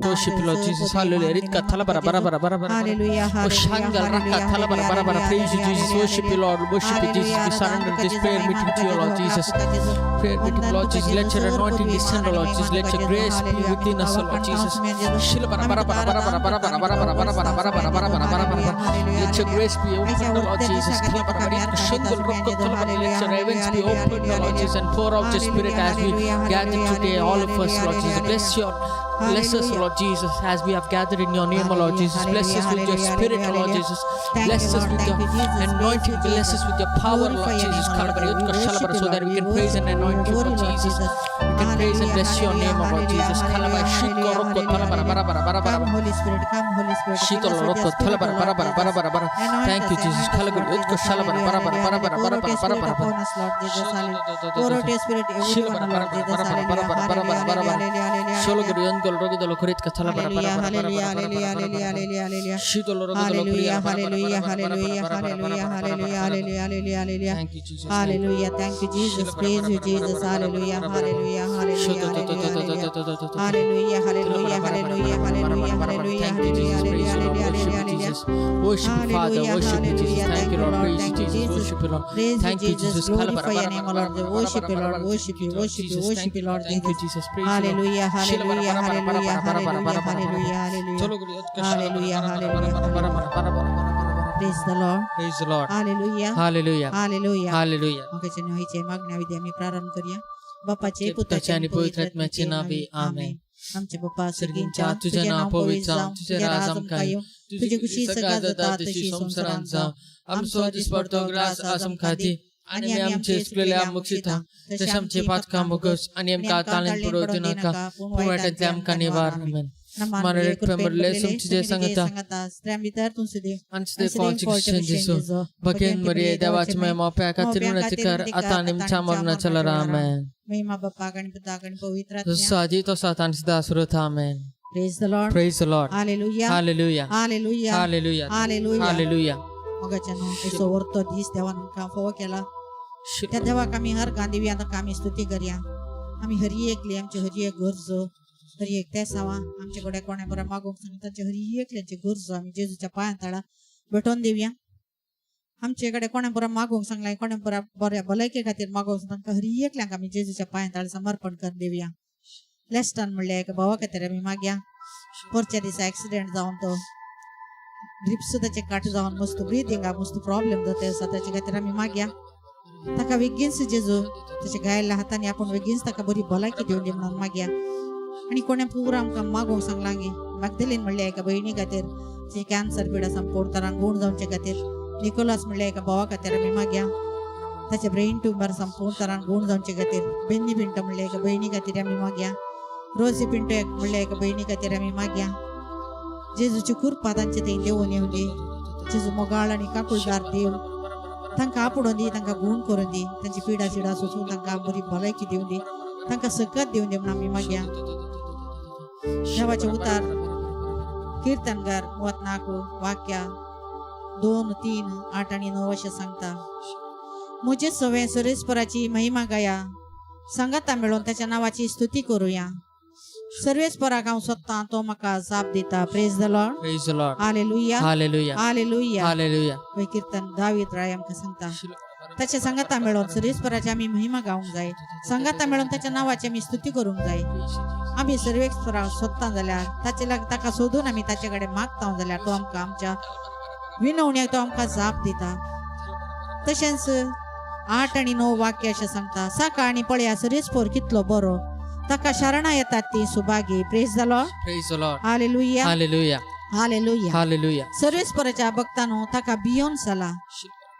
Worship you, Lord Jesus. Hallelujah. Ritka thalabara bara bara bara bara bara. Hallelujah, Oh, Shangal Raka Thalabara bara bara. Praise you, Jesus. Worship you, Lord. Worship you, Jesus. We surrender this prayer meeting to you, Lord Jesus. Prayer meeting, Lord Jesus. Let your anointing descend, Lord Jesus. Let your grace be within us, Lord Jesus. Shilabara bara bara bara bara bara bara bara bara bara bara bara bara bara bara bara bara. Let your grace be opened, Lord Jesus. Thalabara bara. Shangal Raka Thalabara. Let your heavens be opened, Lord Jesus, and pour out your spirit as we gather today, all of us, Lord Jesus. Bless us, Lord Jesus, as we have gathered in your name, O Lord Jesus. Bless us with your spirit, O Lord Jesus. Bless us with your anointing. Bless us with your power, Lord Jesus. So that we can praise and anoint you, Lord Jesus. We can praise and bless your name, O Lord Jesus. Come, Holy Spirit, come, Holy Spirit. Fill us with your spirit, O Lord Jesus. Anoint Thank you, us, Jesus. anoint us, Lord Jesus. Hallelujah, hallelujah. Pour out your spirit upon us, Lord Jesus. Hallelujah. Pour out your spirit everyone, Lord Jesus. Hallelujah, hallelujah, hallelujah, hallelujah, hallelujah. Hallelujah, hallelujah, hallelujah, hallelujah, hallelujah. Hallelujah, hallelujah, hallelujah, hallelujah, hallelujah, hallelujah, hallelujah, hallelujah. Thank you, Jesus. Hallelujah. Thank you, Jesus. Praise you, Jesus. Hallelujah, hallelujah, hallelujah, hallelujah. Hallelujah, hallelujah, hallelujah, hallelujah, hallelujah, Thank you, Jesus. Praise you, Lord. hallelujah, Worship you, hallelujah. Jesus. Worship you, Father. Hallelujah, Worship you, Jesus. hallelujah. Thank you, Lord. Praise you, Thank you, Jesus. Jesus. Worship you, Lord. Praise you, Thank you, Jesus. Jesus. Glorify your name, O Lord. Worship you, Lord. Worship you, worship you, Jesus. worship Thank you, you, Lord Thank you, Jesus. Jesus. Praise you, Lord. Hallelujah, hallelujah, hallelujah, hallelujah, hallelujah, hallelujah. Hallelujah, hallelujah, hallelujah. Praise the Lord. Praise the Lord. Hallelujah. Hallelujah. Hallelujah. Hallelujah. मगाच्याने व्हायचे मागण्या विधी आम्ही प्रारंभ करूया. बापाचे, पुत्राचे आणि पवित्र आत्म्याचे नावे. आमेन. आमचे बाप्पा सर्गींच्या, तुझे नाव पवित्र जावं, तुझे राज आमकां येवं, तुझी खुशी सगळ्या जाता तशी संवसारांत जावं. आमचो दिसपडतो ग्रास आज आमकां दी आनी आमी आमचे चुकलेले मुक्षिता तशें आमचे पातकां मुगस आनी आमकां ताळेन पडोवं दिनाका, पूण वायटांतलें आमकां निवार. आमेन. मानवले कृपेन तुमची सांगता. स्त्रियां भितर तूं सुदेव आनी सुदेव जेजू. भगेन मरिये, देवाची महिमा प्या खातीर विनंती कर, आता आनी आमच्या मरणाच्या वेळार. आमेन. महिमा बापाक आणि पुताक आणि पवित्र आत्म्याक. जसो आदी तसो आतां आनी सदां सुरत. आमेन. Praise the Lord. Praise the Lord. Hallelujah. Hallelujah. Hallelujah. Hallelujah. Hallelujah. Hallelujah. मगाच्यानो ऐसो वरतो दीस देवान आमकां फोव केला. त्या देवाक आमी हर दिवया, ताका आमी स्तुती करया. आमी हरी एकली आमची हरी एक गरजो, हरी एक तेसांवां आमचे कडेन कोणें बरें मागूंक सांगता, तांचे हरी एकल्याची गरजो आमी जेजूच्या पांयां तळा भेटोवन दिवया. आमचे कडेन कोणें बरें मागूंक सांगलें, कोणें बऱ्या बऱ्या भलायके खातीर मागूंक सांगता, तांकां हरी एकल्यांक आमी जेजूच्या पांयां तळा समर्पण करून दिवया. लेस्टन म्हणल्यार एका भावा खातीर आमी मागया. परच्या दिसा एक्सिडेंट जावन तो ड्रिप्स ताचे काट जावन मस्त ब्रिदिंगाक मस्त प्रॉब्लेम जाता आसा, ताचे खातीर आमी मागया. ताका बेगीनच जेजू ताच्या गायल्ल्या हातांनी आपूण बेगीनच ताका बरी भलायकी दिवन दी म्हणून मागया. आनी कोणें पुरो आमकां मागूंक सांगलां की मागदेलीन म्हणल्या एका भयणी खातीर जी कॅन्सर पिडा संपूर्ण तरान गूण जावचे खातीर. निकोलास म्हणल्या एका भावा खातीर आमी मागया, ताचे ब्रेन ट्युमर संपूर्ण तरान गूण जावचे खातीर. बेन्नी पिंटो म्हणल्या एका भयणी खातीर आमी मागया. रोजी पिंटो एक म्हणल्या एका भयणी खातीर आमी मागया. जेजूची कृपा तांचे थंय देवून येवं दी. जेजू मोगाळ आनी काकुळदार देव तांकां आपोडून दी, तांकां गूण करून दी, तांची पिडा सिडा सोसून तांकां बरी भलायकी दिवन दी, तांकां सकत दिवन दी म्हणून आमी मागया. देवाचे उतार कीर्तनगार 34 वाक्या 2, 3, 8 आणि 9 अशें सांगता. म्हजे सवें सर्वेस्पराची महिमा गाया, सांगाता मेळून त्याच्या नावाची स्तुती करूया. सर्वेस्पराक हांव सोदतां, तो म्हाका जाप दिता. Praise the Lord. Praise the Lord. Hallelujah. Hallelujah. Hallelujah. Hallelujah. हे कीर्तन दावीद राय आमकां सांगता. ताच्या सांगाता मेळून सर्वेस्पराची आमी महिमा गावंक जाय, सांगाता मेळून ताच्या नावाची आमी स्तुती करूंक जाय. आमी सर्वेस्पराक सोदता जाल्यार ताचे लाग ताका सोदून आमी ताचे कडेन मागता जाल्यार तो आमकां आमच्या विनवण्याक तो आमकां जाप दिता. तशेंच 8 आणि 9 वाक्य अशें सांगता. साका आनी पळया सर्वेस्पर कितलो बरो, ताका शरणां येतात ती Subhagi. Praise the Lord. Praise the Lord. Hallelujah. Hallelujah. Hallelujah. Hallelujah. सर्वेस्पराच्या भक्तांनो ताका भियोन चला,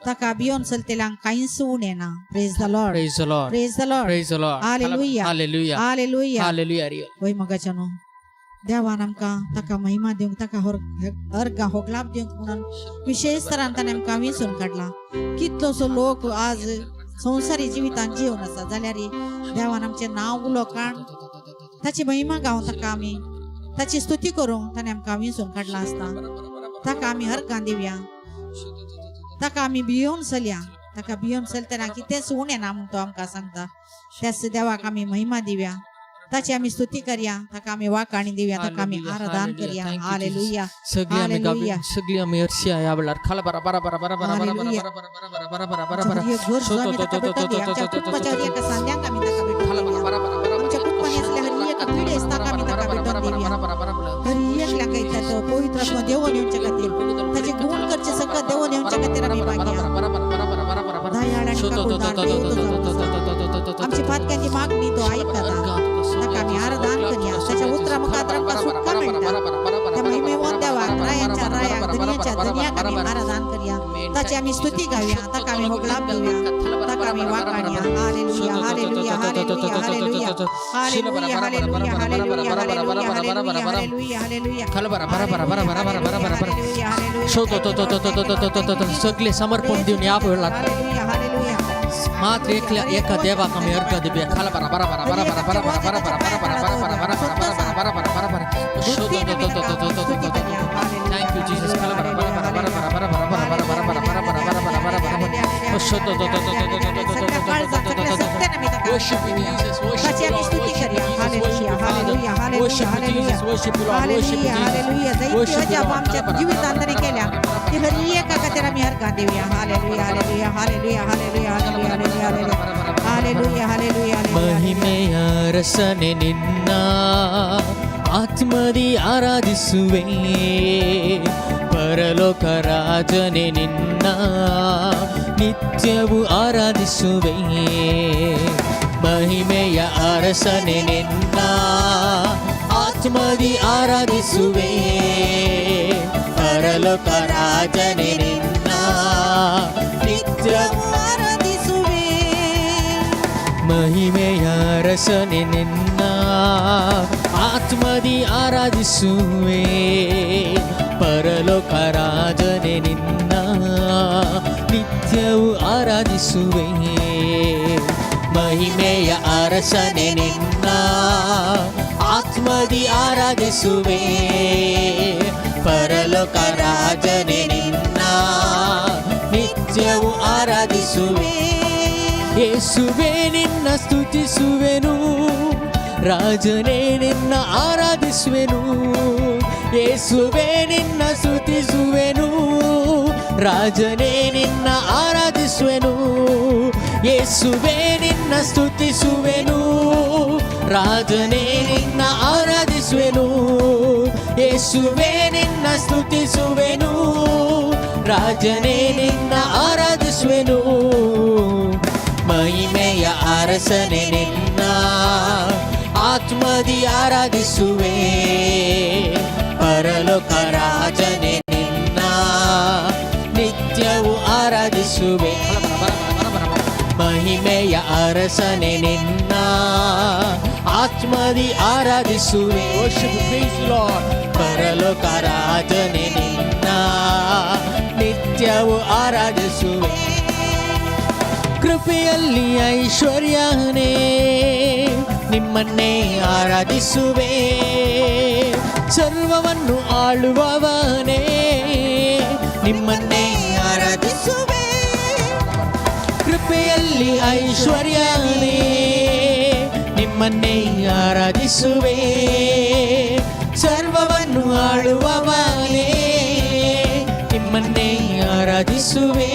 ताका भियोन चलतल्यांक कांयच उणें ना. Praise the Lord. Praise the Lord. Praise the Lord. Praise the Lord. Hallelujah. Hallelujah. Hallelujah. Hallelujah. वय मगाच्यानो देवान आमकां ताका महिमा दिवंक, ताका अर्गां होगलाप दिवंक म्हणून विशेष तरान ताणें आमकां विंचून काडला. कितलोसो लोक आज संवसारी जिवितान जिवन आसा जाल्यार देवान आमचें नांव उलो काण ताची महिमा गावंक, ताका आमी ताची स्तुती करूंक ताणें आमकां विंचून काडला आसता. ताका आमी अर्गां दिवया, ताका आमी भियोवन चलया. ताका भियोवन चलतना कितेंच उणें ना म्हूण तो आमकां सांगता. त्याच देवाक आमी महिमा दिवया, ताची आमी स्तुती करया, ताका आमी वाखाणी दिवया, ताका आमी Hallelujah, आराधन hallelujah. करया. Thank you, hallelujah. सगळी आमी गावी, Hallelujah. सगळी आमी हरशी ह्या वेळार खाला बरा बरा बरा बरा बरा बरा बरा Hallelujah. बरा बरा बरा बरा बरा बरा आमच्या हर एक गरजो आमी ताका भेटोवन दिया. आमच्या कुटुंबाच्या हर एका सांध्यांक आमी ताका भेटोवन खाला बरा दिया. बरा बरा बरा आमच्या कुटुंबांनी असल्या हर एका पिडेस्त ताका आमी ताका भेटोवन दिया. हर एकल्याक तो पवित्र आत्मा देवून येवच्या खातीर, ताचे गुण करचे सगळं देवून येवच्या खातीर आमी मागया. दयाळ आनी काकुळदार देव तो जावन आसा. आमची पातक्यांची मागणी तो आयकता. ताका आमी आराधन करया. ताच्या उतरा मुखार आमकां सुटका मेळटा. त्या महिमेवंत देवाक, रायांच्या रायाक, धनयाच्या धनयाक आमी आराधन करया. ताची आमी स्तुती गावया, ताका आमी होगडाप दिवया, ताका आमी वाखाणया. Hallelujah, hallelujah, hallelujah, hallelujah, hallelujah, hallelujah, hallelujah, hallelujah, hallelujah, hallelujah, hallelujah. खाला बरा बरा बरा बरा बरा बरा बरा बरा बरा. Hallelujah, hallelujah. शो तो तो तो तो तो तो तो तो तो सगळे समर्पण दिवन ह्या वेळार हालेलुया, हालेलुया. मात्र एकल्या एका देवाक आमी अर्घ दिवया. खाला बरा बरा बरा बरा बरा बरा बरा बरा बरा बरा बरा बरा बरा बरा बरा बरा बरा बरा बरा. शो तो तो तो तो तो तो तो तो. Thank you Jesus. खाला बरा बरा बरा बरा बरा बरा बरा बरा बरा बरा बरा बरा बरा बरा बरा बरा बरा. शो तो तो तो तो तो तो तो तो सगळ्या काळजात, सगळ्या सत्याने आमी ताका Worship you, Jesus. Worship ताची you, आमी Lord. स्तुती Worship you, करया. Jesus. Hallelujah, Worship you, Father. Hallelujah, hallelujah, Worship you, hallelujah. Jesus. Worship you, Lord. Worship you, hallelujah, Jesus. Hallelujah. जायत्यो Worship you, अजाप Lord. आमच्या जिवितांत ताणें केल्या ती हर एका खातीर आमी हरकां दिवया. Hallelujah, hallelujah, hallelujah, hallelujah, hallelujah, hallelujah, hallelujah, hallelujah, hallelujah. ಮಹಿಮೆಯ ರಸನೆ ನಿನ್ನ ಆತ್ಮದಿ ಆರಾಧಿಸುವೆ, ಪರಲೋಕ ರಾಜನೆ ನಿನ್ನ ನಿತ್ಯವೂ ಆರಾಧಿಸುವೆ. ಮಹಿಮೆಯ ಅರಸನೆ ನಿನ್ನ ಆತ್ಮದಿ ಆರಾಧಿಸುವೆ, ಪರಲೋಕ ರಾಜನೆ ನಿನ್ನ ನಿತ್ಯವೂ ಆರಾಧಿಸುವೆ. ಮಹಿಮೆಯ ರಸನೆ ನಿನ್ನ ಆತ್ಮದಿ ಆರಾಧಿಸುವೆ, ಪರಲೋಕ ರಾಜನೆ ನಿನ್ನ ನಿತ್ಯವೂ ಆರಾಧಿಸುವೆ. ಮಹಿಮೆಯ ಅರಸನೆ ನಿನ್ನ ಆತ್ಮದಿ ಆರಾಧಿಸುವೆ, ಪರಲೋಕ ರಾಜನೆ ನಿನ್ನ ನಿತ್ಯವೂ ಆರಾಧಿಸುವೆ. ಯೇಸುವೆ ನಿನ್ನ ಸ್ತುತಿಸುವೆನು, ರಾಜನೇ ನಿನ್ನ ಆರಾಧಿಸುವೆನು. ಯೇಸುವೆ ನಿನ್ನ ಸ್ತುತಿಸುವೆನು, ರಾಜನೇ ನಿನ್ನ ಆರಾಧಿಸುವೆನು. ಯೇಸುವೆ ನಿನ್ನ ಸ್ತುತಿಸುವೆನು, ರಾಜನೇ ನಿನ್ನ ಆರಾಧಿಸುವೆನು. ಯೇಸುವೆ ನಿನ್ನ ಸ್ತುತಿಸುವೆನು, ರಾಜನೇ ನಿನ್ನ ಆರಾಧಿಸುವೆನು. ಮಹಿಮೆಯ ಅರಸನೆ ನಿನ್ನ ಆತ್ಮದಿ ಆರಾಧಿಸುವೆ, ಪರಲೋಕ ರಾಜನೇ ನಿನ್ನ ನಿತ್ಯವೂ ಆರಾಧಿಸುವೆ. ಮಹಿಮೆಯ ಅರಸನೆ ನಿನ್ನ ಆತ್ಮದಿ ಆರಾಧಿಸುವೆ. Worship, praise the Lord. ಪರಲೋಕ ರಾಜನೇ ನಿನ್ನ ನಿತ್ಯವೂ ಆರಾಧಿಸುವೆ. ಕೃಪೆಯಲ್ಲಿ ಐಶ್ವರ್ಯನೇ ನಿಮ್ಮನ್ನೇ ಆರಾಧಿಸುವೆ, ಸರ್ವವನ್ನು ಆಳುವವನೇ ನಿಮ್ಮನ್ನೇ ಆರಾಧಿಸುವೆ. ಕೃಪೆಯಲ್ಲಿ ಐಶ್ವರ್ಯನೇ ನಿಮ್ಮನ್ನೇ ಆರಾಧಿಸುವೆ, ಸರ್ವವನ್ನು ಆಳುವವನೇ ನಿಮ್ಮನ್ನೇ ಆರಾಧಿಸುವೆ.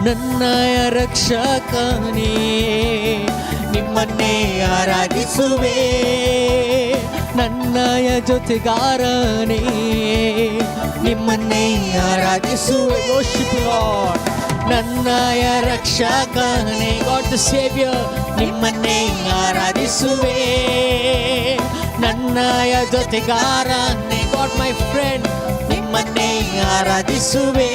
ನನ್ನಯ ರಕ್ಷಕನೇ ನಿಮ್ಮನ್ನೇ ಆರಾಧಿಸುವೆ, ನನ್ನಯ ಜೊತೆಗಾರನೇ ನಿಮ್ಮನ್ನೇ ಆರಾಧಿಸುವೆ. Worship you, Lord. Nannaya ರಕ್ಷಕನೇ, god the saviour, ನಿಮ್ಮನ್ನೇ ಆರಾಧಿಸುವೆ. ನನ್ನಯ ಜೊತೆಗಾರನೇ, ಗಾಡ್ my friend, ನಿಮ್ಮನ್ನೇ ಆರಾಧಿಸುವೆ.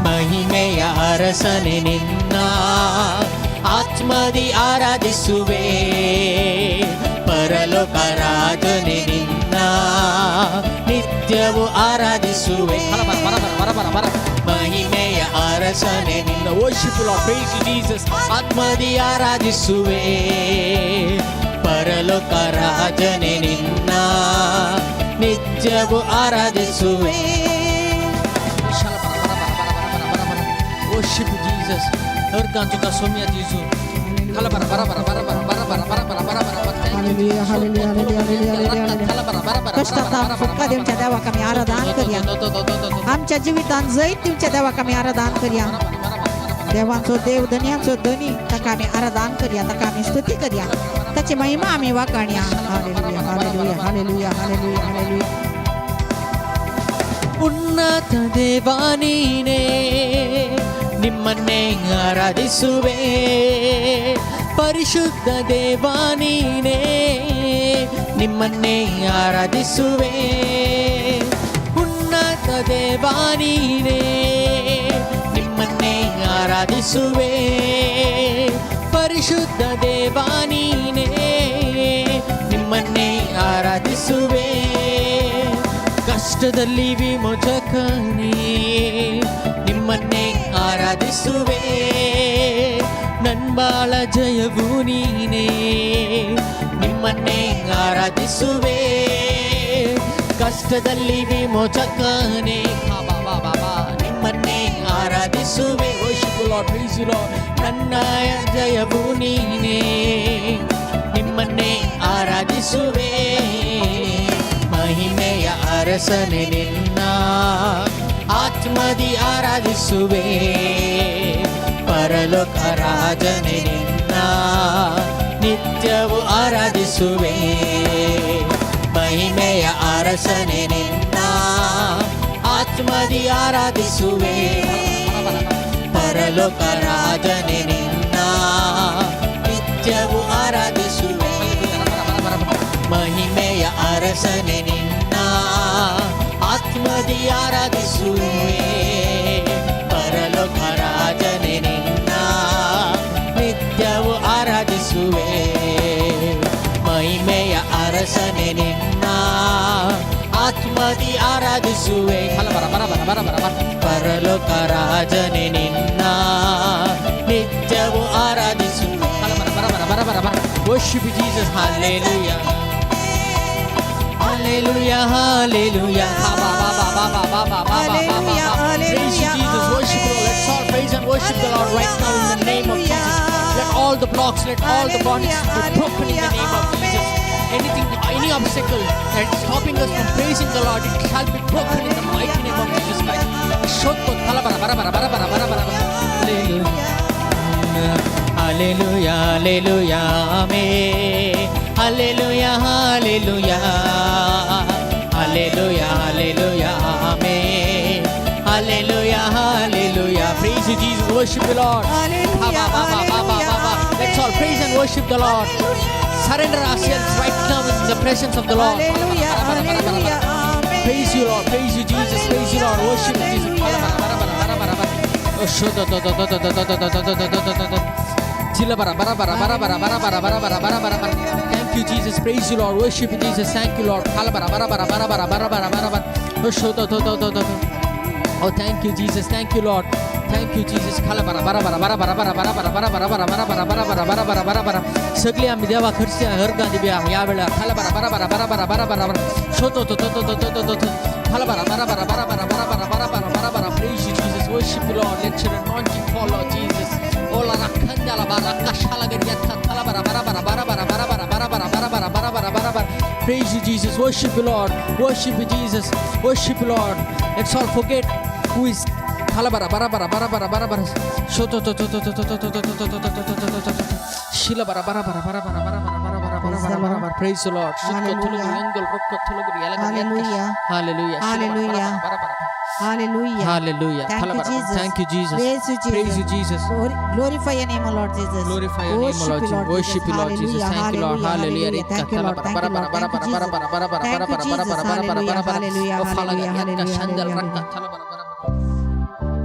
ಮಹಿಮೆಯ ಅರಸನೆ ನಿನ್ನ ಆತ್ಮದಿ ಆರಾಧಿಸುವೆ, ಪರಲೋಕ ರಾಜನೆ ನಿನ್ನ ನಿತ್ಯವೂ ಆರಾಧಿಸುವೆ. ಮಹಿಮೆಯ ಅರಸನೆ ನಿನ್ನ. Worship Lord, praise you, Jesus. ಆತ್ಮದಿ ಆರಾಧಿಸುವೆ, ಪರಲೋಕ ರಾಜನೆ ನಿನ್ನ ನಿತ್ಯವೂ ಆರಾಧಿಸುವೆ. Worship Jesus. हर तुका सोम्या जेजू. Hallelujah, hallelujah, hallelujah, hallelujah, hallelujah. कष्टात सुटका दिवच्या देवाक आमी आराधन करया. आमच्या जिवितांत जैत दिवच्या देवाक आमी आराधन करया. देवांचो देव, धनयांचो धनी, ताका आमी आराधन करया, ताका आमी स्तुती करया, ताची महिमा आमी वाखाणया. Hallelujah, hallelujah, hallelujah, hallelujah, hallelujah. ಉನ್ನತ ದೇವ ನೀನೇ, ನಿಮ್ಮನ್ನೇ ಆರಾಧಿಸುವೆ. ಪರಿಶುದ್ಧ ದೇವ ನೀನೇ, ನಿಮ್ಮನ್ನೇ ಆರಾಧಿಸುವೆ. ಉನ್ನತ ದೇವ ನೀನೇ, ನಿಮ್ಮನ್ನೇ ಆರಾಧಿಸುವೆ. ಪರಿಶುದ್ಧ ದೇವ ನೀನೇ, ನಿಮ್ಮನ್ನೇ ಆರಾಧಿಸುವೆ. ಕಷ್ಟದಲ್ಲಿ ವಿಮೋಚಕನೇ, ನಿಮ್ಮನ್ನೇ ಆರಾಧಿಸುವೆ. ನನ್ಬಾಳ ಜಯವು ನೀನೇ, ನಿಮ್ಮನ್ನೇ ಆರಾಧಿಸುವೆ. ಕಷ್ಟದಲ್ಲಿ ವಿಮೋಚಕನೇ, ಬಾ ಬಾ ಬಾ ಬಾ, ನಿಮ್ಮನ್ನೇ ಆರಾಧಿಸುವೆ. Worship Lord, praise you, Lord. ನನ್ನ ಜಯವು ನೀನೇ, ನಿಮ್ಮನ್ನೇ ಆರಾಧಿಸುವೆ. ಮಹಿಮೆಯ ಅರಸನೆ, ನಿನ್ನ ಆತ್ಮದಿ ಆರಾಧಿಸುವೆ. ಪರಲೋಕ ರಾಜನೆ, ನಿನ್ನ ನಿತ್ಯವು ಆರಾಧಿಸುವೆ. ಮಹಿಮೆಯ ಅರಸನೆ, ನಿನ್ನ ಆತ್ಮದಿ ಆರಾಧಿಸುವೆ. ಪರಲೋಕ ರಾಜನೆ, ನಿನ್ನ ನಿತ್ಯವು ಆರಾಧಿಸುವೆ. ಮಹಿಮೆಯ ಅರಸನೆ, ನಿನ್ನ ಆತ್ಮದಿ ಆರಾಧಿಸುವೆ. ಪರಲೋಕ ರಾಜನೆ, ನಿನ್ನ ನಿತ್ಯವು ಆರಾಧಿಸುವೆ. ಮಹಿಮೆಯ ಅರಸನೆ, ನಿನ್ನ ಆತ್ಮದಿ ಆರಾಧಿಸುವೆ. ಬರ ಬರ ಬರ ಬರ ಬರ ಬರ. ಪರಲೋಕ ರಾಜನೆ, ನಿನ್ನ ನಿತ್ಯವು ಆರಾಧಿಸುವೆ. ಬರ ಬರ ಬರ ಬರ ಬರ ಬರ. Worship you, Jesus. Hallelujah. Hallelujah. Hallelujah. Ba ba ba ba ba ba ba ba ba ba ba. Praise you, Jesus. Worship you. Let's all praise and worship the Lord right now in the name of Jesus. Let all the blocks, let all the bondages be broken in the name of Jesus. Anything, any obstacle that is stopping us from praising the Lord, it shall be broken in the mighty name of Jesus Christ. Shotto talabara bara bara bara bara bara bara. Hallelujah. Hallelujah, hallelujah, amen. Hallelujah, hallelujah. Hallelujah, hallelujah, amen. Hallelujah, hallelujah. Praise you, Jesus. Worship the Lord. Hallelujah, Ba, ba, ba, ba, ba, ba, ba. Let's all praise and worship the Lord. Surrender ourselves right now in the presence of the Lord. Hallelujah, hallelujah, amen. Praise you, Lord. Praise you, Jesus. Praise you, Lord. Worship you, Jesus. Oh, sho, do, do, do, do, do, do, do, do, do, do, do, do, do, do. Chila bara bara bara bara bara bara bara bara bara bara bara bara. Thank you, Jesus. Praise you, Lord. Worship you, Jesus. Thank you, Lord. Kala bara bara bara bara bara bara bara bara bara. Oh, sho, do, do, do, do, do, do. Oh, thank you, Jesus. Thank you, Lord. Thank you, Jesus. खाला bara bara bara bara bara bara bara bara bara bara bara bara bara bara bara bara bara bara. सगळी आम्ही देवा खर्च हरगा दिव्या या वेळा खाला bara bara bara bara bara bara bara bara. शोधतो तो तो तो तो तो तो खाला bara bara bara bara bara bara bara bara bara bara bara. Praise you, Jesus. Worship you, Lord. Let your anointing fall, Lord Jesus. Ola rakhandala baraka shalagariya thala bara bara bara bara bara bara bara bara bara bara bara bara bara bara bara. Praise you, Jesus. Worship you, Lord. Worship you, Jesus. Worship you, Lord. Let's all forget who is खाला bara bara bara bara bara bara bara. शोधतो तो तो तो तो तो तो तो तो तो तो तो तो तो तो. शिला bara bara bara bara bara bara bara bara bara bara bara bara bara. Praise the Lord. Hallelujah. Hallelujah. Hallelujah. Hallelujah. Hallelujah. Thank you, Jesus. Thank you, Jesus. Praise you, Jesus. Praise you, Jesus. Glorify your name, O Lord Jesus. Glorify your name, O Lord Jesus. Worship you, Lord Jesus. Thank you, Lord. Hallelujah. Thank you, Lord. Thank you, Lord. Thank you, Jesus. Thank you, Jesus. Hallelujah. Hallelujah. Hallelujah. Hallelujah. Hallelujah.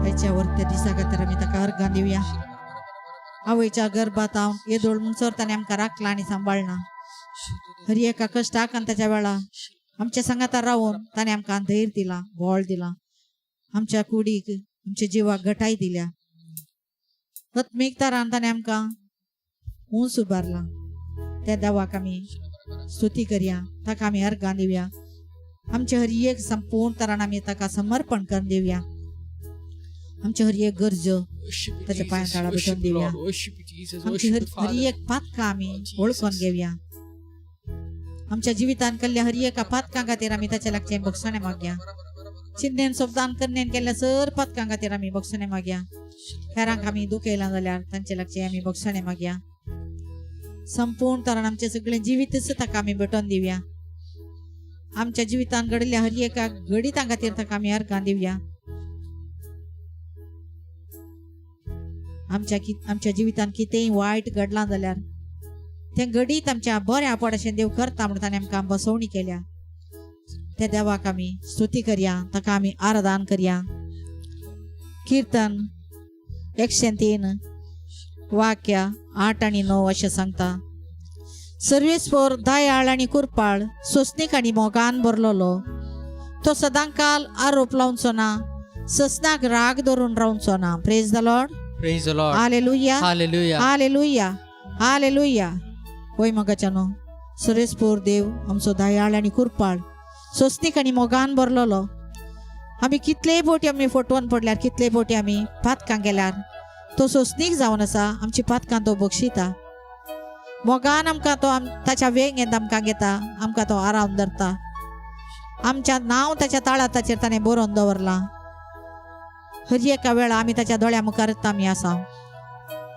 आयच्या वरत्या दिसा खातीर आमी ताका अर्गां दिवया. आवयच्या गर्भात हांव येदोळ म्हणसर ताणें आमकां राखला आनी सांबाळना. हर एका कश्टाक आनी ताच्या वेळा आमच्या सांगाता रावून ताणें आमकां धैर्य दिला, बळ दिला, आमच्या कुडीक, आमच्या जिवाक घटाय दिल्या. आत्मीक तरान ताणें आमकां उंच उबारला. त्या देवाक आमी स्तुती करया, ताका आमी अर्गां दिवया. आमच्या हर एक संपूर्ण तरान आमी ताका समर्पण करून दिवया. आमच्यो हर एक गरजो Worship you, ताच्या पांयां Jesus. तळा Worship भेटून you, दिवया. Lord. Worship you, Jesus. आमची Worship Har you, Father. हर एक पातकां आमी Oh, Jesus. ओळखून घेवया. आमच्या जिवितान केल्ल्या हर एका पातकां खातीर आमी ताच्या लागचें बक्षणें मागया. चिंतेन शब्दान करण्यान केल्ल्या सर पातकां खातीर आमी बक्षणें मागया. हेरांक आमी दुखयलां जाल्यार तांचे लागचें आमी बक्षणें मागया. संपूर्ण तरान आमचें सगळें जिवीतच ताका आमी भेटोवन दिवया. आमच्या जिवितान घडिल्ल्या हर एका घडितां खातीर ताका आमी अर्गां दिवया. आमच्या जिवितान कितेंय वायट घडलां जाल्यार तें घडीत आमच्या बऱ्या पड अशें देव करता म्हण ताणें आमकां बसवणी केल्या. त्या देवाक आमी स्तुती करया, ताका आमी आराधन करया. कीर्तन 103 वाक्य 8 आनी 9 अशें सांगता, सर्वेस्पर दयाळ आनी कुरपाळ, सोंसणीक आनी मोगान भरलेलो, तो सदांकाल आरोप लावचो ना, ससनाक राग धरून रावचो ना. Praise the Lord. Praise the Lord. Hallelujah. Hallelujah. Hallelujah. Hallelujah. होय मगाच्यानो, सर्वेस्पर देव आमचो दयाळ आनी कुरपाळ, सोंसणीक आनी मोगान भरलेलो. आमी कितलेय बोटी आमी फटोवन पडल्यार, कितलेय बोटी आमी पातकां गेल्यार तो सोंसणीक जावन आसा, आमची पातकां तो बक्षिता. मोगान आमकां तो ताच्या वेंगेंत आमकां घेता, आमकां तो आराम धरता. आमच्या नांव ताच्या ताळाताचेर ताणें बरोवन दवरलां. हर एका वेळा आमी ताच्या दोळ्या मुखारच आमी आसा.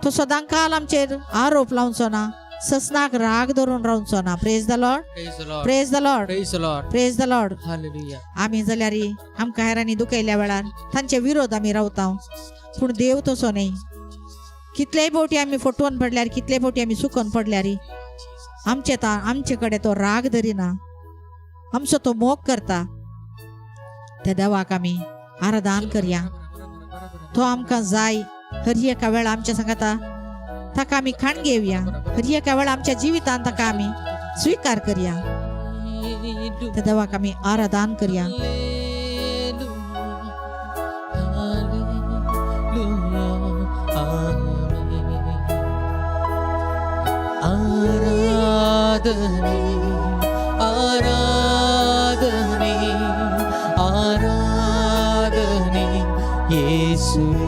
तो सदांकाल आमचेर आरोप लावचो ना, ससनाक राग धरून रावचो ना. Praise the Lord. Praise the Lord. Praise the Lord. Praise the Lord. Praise the Lord. Hallelujah. आमी जाल्यार आमकां हेरांनी दुखयल्या वेळार तांचे विरोध आमी रावता, पूण देव तसो न्हय. कितलेय फावटी आमी फटोवन पडल्यार, कितले फावटी आमी सुकोवन पडल्यार आमचे आमचे कडेन तो राग धरिना, आमचो तो मोग करता. त्या देवाक आमी आराधन करया. तो आमकां जाय हर एका वेळा आमच्या सांगाता ताका आमी खाण घेवया. हर एका वेळा आमच्या जिवितान ताका आमी स्विकार करया. त्या देवाक आमी आराधन करया. आराधने आराधने आराधने येसुवे.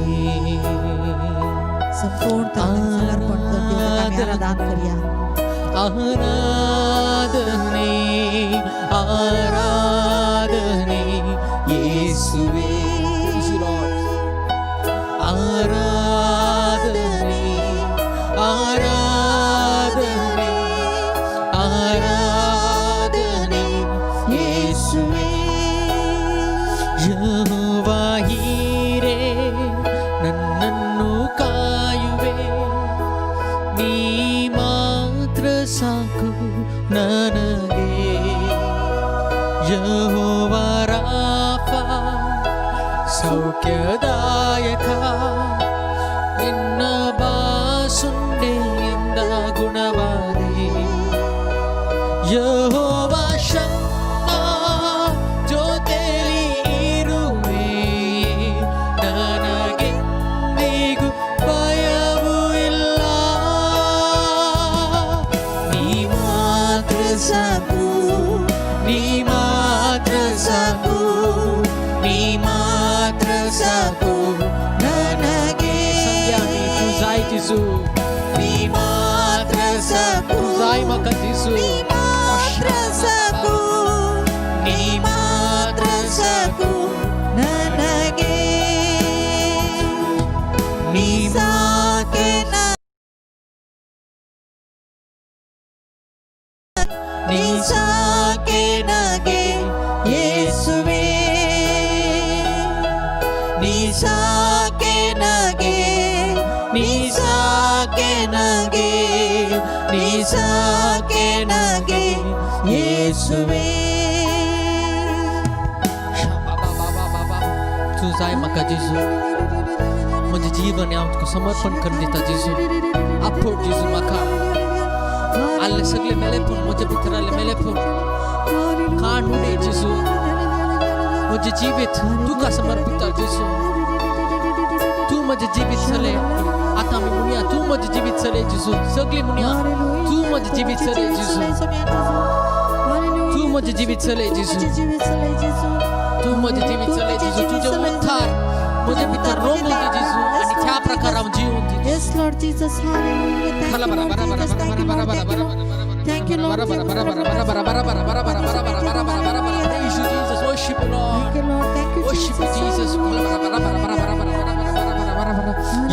संपूर्ण समर्पण कर देवाक आमी आराधन करया. आराधने आराधने येसुवे. आराधने आराधने आराधने येसुवे. ಯೆಹೋವ ಹೀರೆ ನನ್ನನ್ನು ಕಾಯುವೆ, ನೀ ಮಾತ್ರ ಸಾಕು ನನಗೆ. ಯೆಹೋವ ರಾಫ ಸೌಖ್ಯದಾಯಕ, ನಿನ್ನ ಬಾಸುಂಡೆಯಿಂದ ಗುಣವಾದೆ. ಯೆಹೋವ ಶಮ್ಮ ಜೊತೆಲಿ ಇರುವೆ, ನನಗೆಂದಿಗೂ ಭಯವೂ ಇಲ್ಲ. ನೀ ಮಾತ್ರ ಸಾಕು, ನೀ ಮಾತ್ರ ಸಾಕು, ನೀ ಮಾತ್ರ ಸಾಕು ನನಗೆ. जाय जेजू, ನೀ ಮಾತ್ರ ಸಾಕು, जाय म्हाका जेजू, ನೀ ಮಾತ್ರ ಸಾಕು, ನೀ ಮಾತ್ರ ಸಾಕು ನನಗೆ. ನೀ ಸಾಕೆ ನೀ ಸಾಕೆ ನಗೆ ಯೇಸುವೆ. ನೀ ಸಾಕೆ ನಗೆ, ನೀ ಸಾಕೆ ನಗೆ, ನೀ ಸಾಕೆ ನಗೆ ಯೇಸುವೆ. तूं जाय म्हाका जेजू. म्हजें जीवन हांव तुका समर्पण करून दिता जेजू. आपोट जेजू म्हाका आल्ले सगळे मेलेपूण, म्हजे भितर आल्ले मेलेपूण कान उडय जेजू. म्हजें जिवीत तुका समर्पिता जेजू. तूं म्हजें जिवीत चलय. आतां आमी म्हणया, तूं म्हजें जिवीत चलय जेजू. सगळीं म्हणया, तूं म्हजें जिवीत चलय जेजू. तूं म्हजें जिवीत चलय जेजू. तूं म्हजें जिवीत चलय जेजू. तुजें उद्धार म्हजे भितर रोमून दी जेजू आनी त्या प्रकार हांव जिवन दी. Yes, Lord Jesus. Hallelujah. Thank you, Lord Jesus. Thank you, Lord. Thank you, Lord. Thank you, Lord. Praise you, Jesus. Worship you, Lord. Thank you, Lord. Thank you, Worship you, Jesus. Jesus.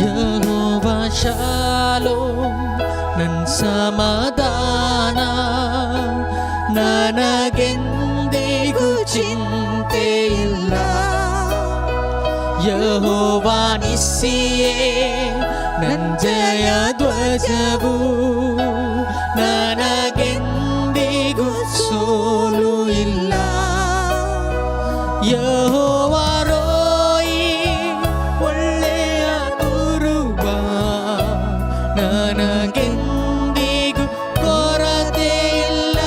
Jehovah Shalom ನನ್ ಸಮಾಧಾನ, ನನಗೆಂದಿಗೂ ಚಿಂತೆ ಇಲ್ಲ. ಯೆಹೋವ ನಿಸ್ಸಿಯೇ ನನ್ ಜಯ ಧ್ವಜವು, ನನಗೆಂದಿಗೂ ಸೋಲು ಇಲ್ಲ. ಯೆಹೋವ ರೋಯಿ ಒಳ್ಳೆಯ ಕುರುಬ, ನನಗೆಂದಿಗೂ ಕೊರತೆ ಇಲ್ಲ.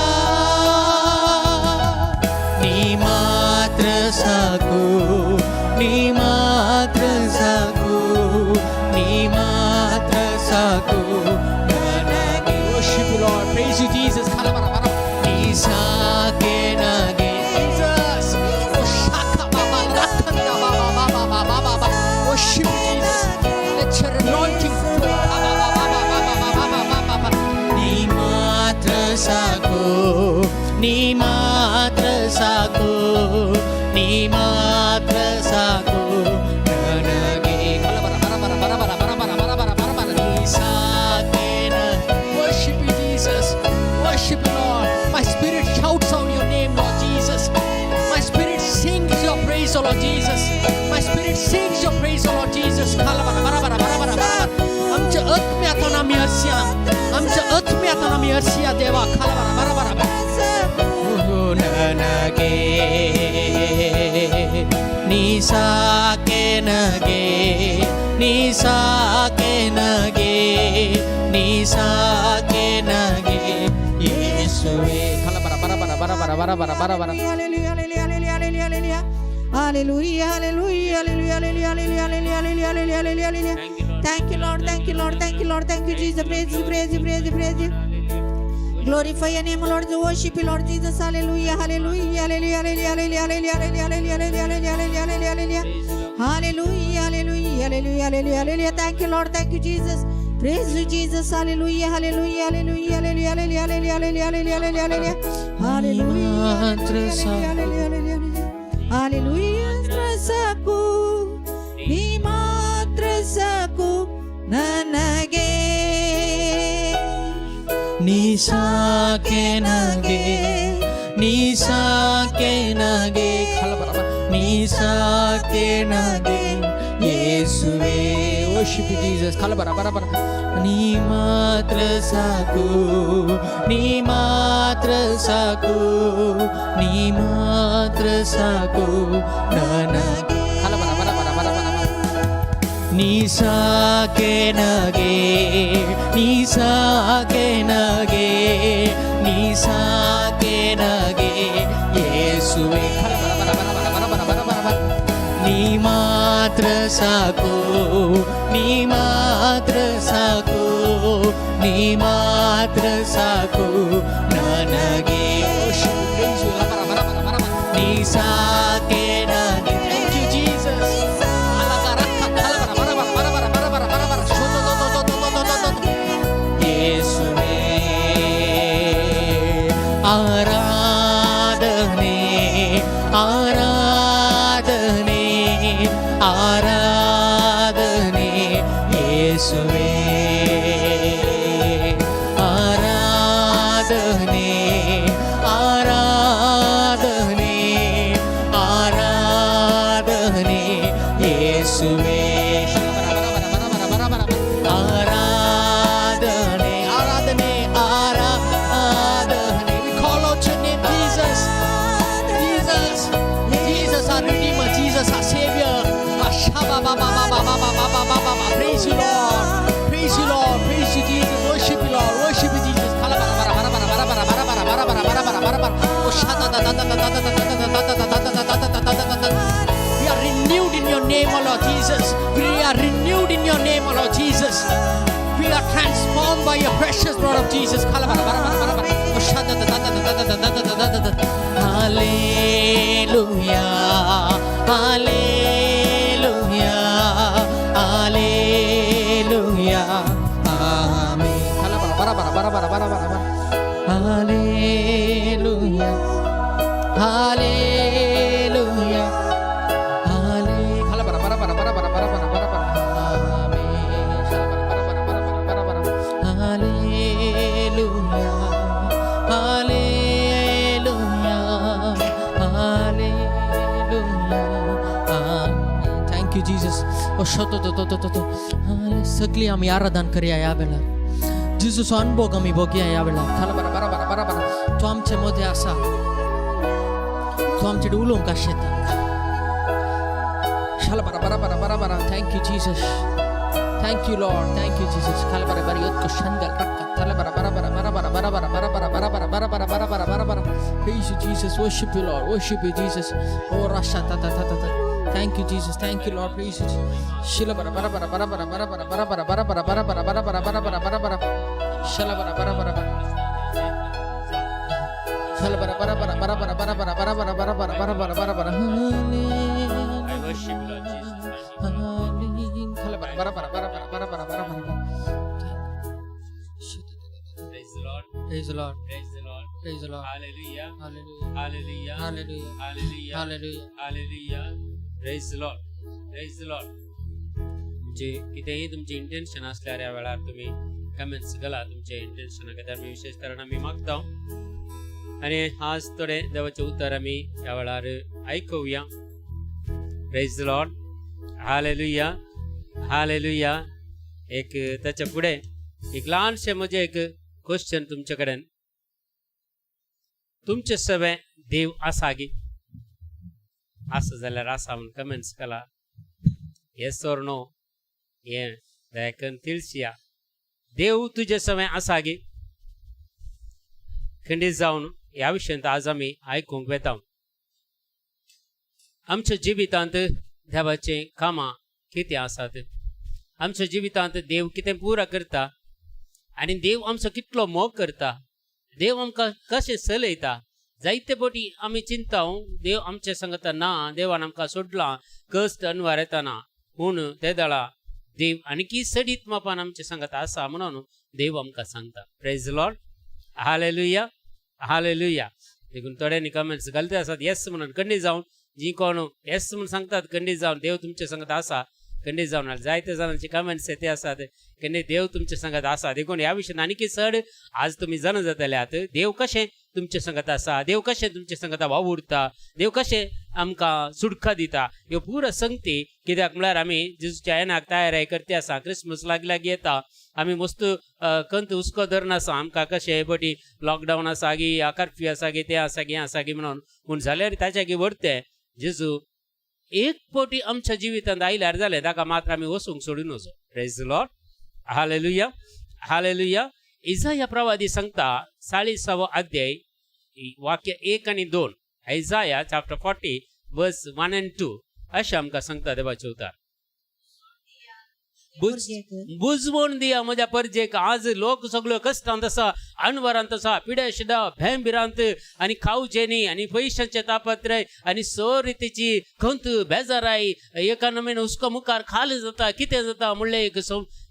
ನೀ ಮಾತ್ರ ಸಾಕು, ನೀ ಮಾತ್ರ ಸಾಕು, ನೀ ಮಾತ್ರ ಸಾಕು ನನಗೆ. Worship you, Lord. Praise you, Jesus. ನೀ ಸಾಕೆ ನನಗೆ. Jesus. Oh, shaka baba, rakanda baba, baba, baba, baba. Worship you, Jesus. Let your anointing flow. Baba, baba, baba, baba, baba, baba. ನೀ ಮಾತ್ರ ಸಾಕು, ನೀ ಮಾತ್ರ ಸಾಕು, ನೀ ಮಾತ್ರ ಸಾಕು ನನಗೆ. ಬರ ಬರ ಬರ ಬರ ಬರ ಬರ ಬರ ಬರ ಬರ ಬರ ಬರ. ನೀ ಸಾಕೇನ. Worship you, Jesus. Worship you, Lord. My spirit shouts out your name, Lord Jesus. My spirit sings your praise, O Lord Jesus. My spirit sings your praise, O Lord Jesus. ಬರ ಬರ ಬರ ಬರ ಬರ ಬರ ಬರ. आमच्या आत्म्यातून आम्ही हरसिया, आमच्या आत्म्यातून आम्ही हरसिया देवा. खाला बरा बरा बरा. ನನಗೆ ನೀ ಸಾಕೆ ನಗೆ, ನೀ ಸಾಕೆ ನಗೆ, ನೀ ಸಾಕೆ ನಗೆ ಯೇಸುವೆ. ಖಲ ಬರ ಬರ ಬರ ಬರ ಬರ ಬರ ಬರ ಬರ ಬರ. Hallelujah, hallelujah, hallelujah, hallelujah. Hallelujah, hallelujah, hallelujah, hallelujah, hallelujah, hallelujah, hallelujah, hallelujah, hallelujah. Thank you, Lord. Thank you, Lord. Thank you, Lord. Thank you, Jesus. Praise you, praise you, praise you, praise you. Glorify your name, Lord. Worship you, Lord Jesus. Hallelujah, hallelujah, hallelujah, hallelujah, hallelujah, hallelujah, hallelujah, hallelujah, hallelujah, hallelujah, hallelujah. Hallelujah, hallelujah, hallelujah, hallelujah, hallelujah. Thank you, Lord. Thank you, Jesus. Praise you, Jesus. Hallelujah, hallelujah, hallelujah, hallelujah, hallelujah, hallelujah, hallelujah, hallelujah, hallelujah. Hallelujah, hallelujah, hallelujah, hallelujah. Hallelujah, ಸಾಕು, ನೀ ಮಾತ್ರ ಸಾಕು ನನಗೆ. ನೀ ಸಾಕೆ ನಗೆ, ನೀ ಸಾಕೆ ನಗೆ, ನೀ ಸಾಕೆ ನಗೆ ಯೇಸುವೆ. Worship you, Jesus. ಖಲ ಬರ ಬರ ಬರ. ನೀ ಮಾತ್ರ ಸಾಕು, ನೀ ಮಾತ್ರ ಸಾಕು, ನೀ ಮಾತ್ರ ಸಾಕು ನನಗೆ. ಖಲ ಬರ ಬರ ಬರ ಬರ ಬರ ಬರ. ನೀ ಸಾಕೆ ನಗೆ, ನೀ ಸಾಕೆ ನಗೆ, ನೀ ಸಾಕೆ ನಗೆ ಯೇಸುವೆ. ಬರ ಬರ ಬರ ಬರ ಬರ ಬರ ಬರ ಬರ. ನೀ ಮಾತ್ರ ಸಾಕು, ನೀ ಮಾತ್ರ ಸಾಕು, ನೀ ಮಾತ್ರ ಸಾಕು ನನಗೆ. ನೀ ಸಾಕೆ ನನಗೆ. Thank you, Jesus. ಯೇಸುವೇ ಆರಾಧನೆ, ಆರಾಧನೆ, ಆರಾಧನೆ ಯೇಸುವೇ. ಆರಾಧನೆ, ಆರಾಧನೆ, ಆರಾಧನೆ ಯೇಸುವೇ. ಆರಾಧನೆ, ಆರಾಧನೆ, ಆರಾಧನೆ. We call out your name, Jesus. Jesus, Jesus, our Redeemer, Jesus, our Savior. Praise you, Lord. Praise you, Lord. Praise you, Jesus. Worship you, Lord. Worship you, Jesus. Oh, shada da da da da da da da da da da da da da da da da da. We are renewed in your name, O Lord Jesus. We are renewed in your name, O Lord Jesus. We are transformed by your precious blood of Jesus. Oh, shada da da da da da da da da da da da. Hallelujah. Hallelujah. Thank you Jesus. ओ शतो तो तो तो तो सगळी आमी आराधन करया ह्या वेळार. जेजूचो अनुभव आमी भोगया ह्या वेळार. खाला बरा बरा बरा बरा बरा. तो आमचे मदें आसा, तो आमचे कडेन उलोवंक आशेता. शाला बरा बरा बरा बरा बरा. Thank you Jesus, thank you Lord, thank you Jesus. खाला बरा बरा योत्को शंदल रक्का थाला बरा बरा बरा बरा बरा बरा बरा बरा बरा बरा बरा बरा बरा बरा बरा बरा बरा. Praise you Jesus, worship you Lord, worship you Jesus. Oh Rasha ta ta ta ta ta. Thank you Jesus, thank you Lord, praise you. Shila bara bara bara bara bara bara bara bara bara bara bara bara bara bara bara bara bara bara bara. Shala bara bara bara bara. Shala bara bara bara bara bara bara bara bara bara bara bara bara bara bara bara. I worship you, Lord Jesus. Thank you, Lord. Khala bara bara bara bara bara bara bara bara bara. Praise the Lord. Praise the Lord. Praise the Lord. Praise the Lord. Hallelujah. Hallelujah. Hallelujah. Hallelujah. Hallelujah. Hallelujah. Hallelujah. Praise the Lord. Praise the Lord. तुमचे कितेंय तुमचे intention असल्यार ह्या वेळार तुमी comments घाला तुमचे इंटेन्शना खातीर. आमी विशेश तरेन आमी मागता आनी आज थोडे देवाचें उतर आमी ह्या वेळार आयकुया. Praise the Lord. Hallelujah. Hallelujah. एक ताच्या फुडें एक ल्हानशें म्हजें एक क्वेश्चन तुमचे कडेन. तुमचे सवें देव आसा गी? आसा जाल्यार आसा म्हूण कमेंट्स घाला. येस ऑर नो हें दया करून तिळसिया. देव तुजे सवें आसा गी? खंडीत जावन ह्या विशयांत आज आमी आयकूंक वेता. आमच्या जिवितांत देवाचें कामां कितें आसात, आमच्या जिवितांत देव कितें पुरा करता आनी देव आमचो कितलो मोग करता, देव आमकां कशें चलयता. जायते फावटी आमी चिंता देव आमचे सांगता ना, देवान आमकां सोडलां कश्ट अनवार येताना. पूण ते दळा देव आणखी सडीत मापान आमचे सांगता आसा म्हणून देव आमकां सांगता. Praise Lord. Hallelujah. Hallelujah. देखून थोड्यांनी कमेंट्स घालते आसात येस म्हणून. खंडीत जावन जी कोण येस म्हणून सांगतात, खंडीत जावन देव तुमचे सांगत आसा. खंडीत जावन जायते जाणांचे कमेंट्स ते आसात खंडीत देव तुमचे सांगत आसा. देखून ह्या विशयान आणखी चड आज तुमी जाणा जातले आहात देव कशें तुमचे संगत आसा, देव कशें तुमचे संगता वावुरता, देव कशें आमकां सुटका दिता, ह्यो पुरो संगती. कित्याक म्हळ्यार आमी जेजूच्या येणाक तयारी करते आसा. क्रिसमस लागीं लागीं येता. आमी मस्त कंत हुस्को धरून आसा आमकां कशें हे फावटी लॉकडावन आसा गी, कर्फ्यू आसा गी, तें आसा गी, हें आसा गी म्हणून. पूण जाल्यार ताच्या गी व्हरतें जेजू एक फावटी आमच्या जिवितांत आयल्यार जालें, ताका मात्र आमी वचूंक सोडून वचो. Praise Lord. Hallelujah. Hallelujah. इजाया प्रवादी सांगता, 40वो अध्याय वाक्य 1 आणि 2, Isaiah chapter 40 verse 1 and 2, अशें आमकां सांगता देवाचें उतर. बुजवण दिया म्हज्या परजेक. आज लोक सगळ्यो कश्टांत आसा, अनवरांत आसा, पिड्या भेंभिरांत आनी खावचें न्ही आनी पयशांचे तापत्रय आनी स रितीची खंत बेजाराय. एका नवीन हुस्को मुखार खाल जाता, कितें जाता म्हणलें एक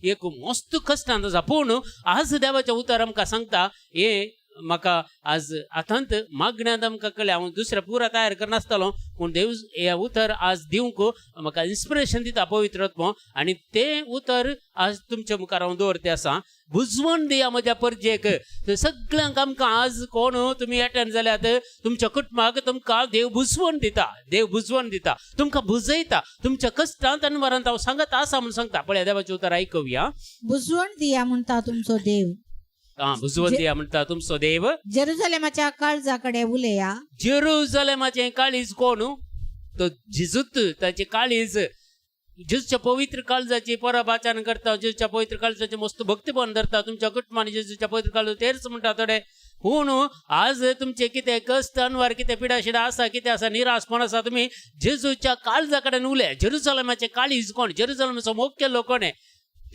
एक मस्त कश्टांत आसा. पूण आज देवाचें उतर आमकां सांगता, हें म्हाका आज आतांत मागण्यांत आमकां कळ्ळें. हांव दुसरें पुरा तयार करनासतालो, पूण देव हें उतर आज दिवंक म्हाका इन्स्पिरेशन दिता पवित्र आत्मो आनी तें उतर आज तुमच्या मुखार हांव दवरते आसा. बुजवण दिया म्हज्या परजेक. सगळ्यांक आमकां आज कोण तुमी एटंड जाल्यात, तुमच्या कुटुंबाक तुमकां देव बुजवण दिता. देव बुजवण दिता, तुमकां बुजयता. तुमच्या कश्टांत अनवरांत हांव सांगत आसा म्हणून सांगता. पळया, देवाचें उतर आयकुया. बुजवण दिया म्हणटा तुमचो देव. हा, बुजवण दिया म्हणटा तुमचो देव. जेरुसलेमाच्या काळजाकडे उलया. जेरुजलेमाचें काळीज कोण? तो जेजूत. ताचें काळीज, जेजूच्या पवित्र काळजाची परब आचरण करता, जेजूच्या पवित्र काळजाचे मस्त भक्तीपण धरता. तुमच्या कुटुंबान जेजूच्या पवित्र काळजा तेच म्हणटा थोडे. पूण आज तुमचे कितें कश्ट अनवार, कितें पिडा शिडा आसा, कितें आसा, निराशपण आसा, तुमी जेजूच्या काळजा कडेन उलय. जेरुसलेमाचें काळीज कोण? जेरुसलेमाचो मोग केल्लो कोणें?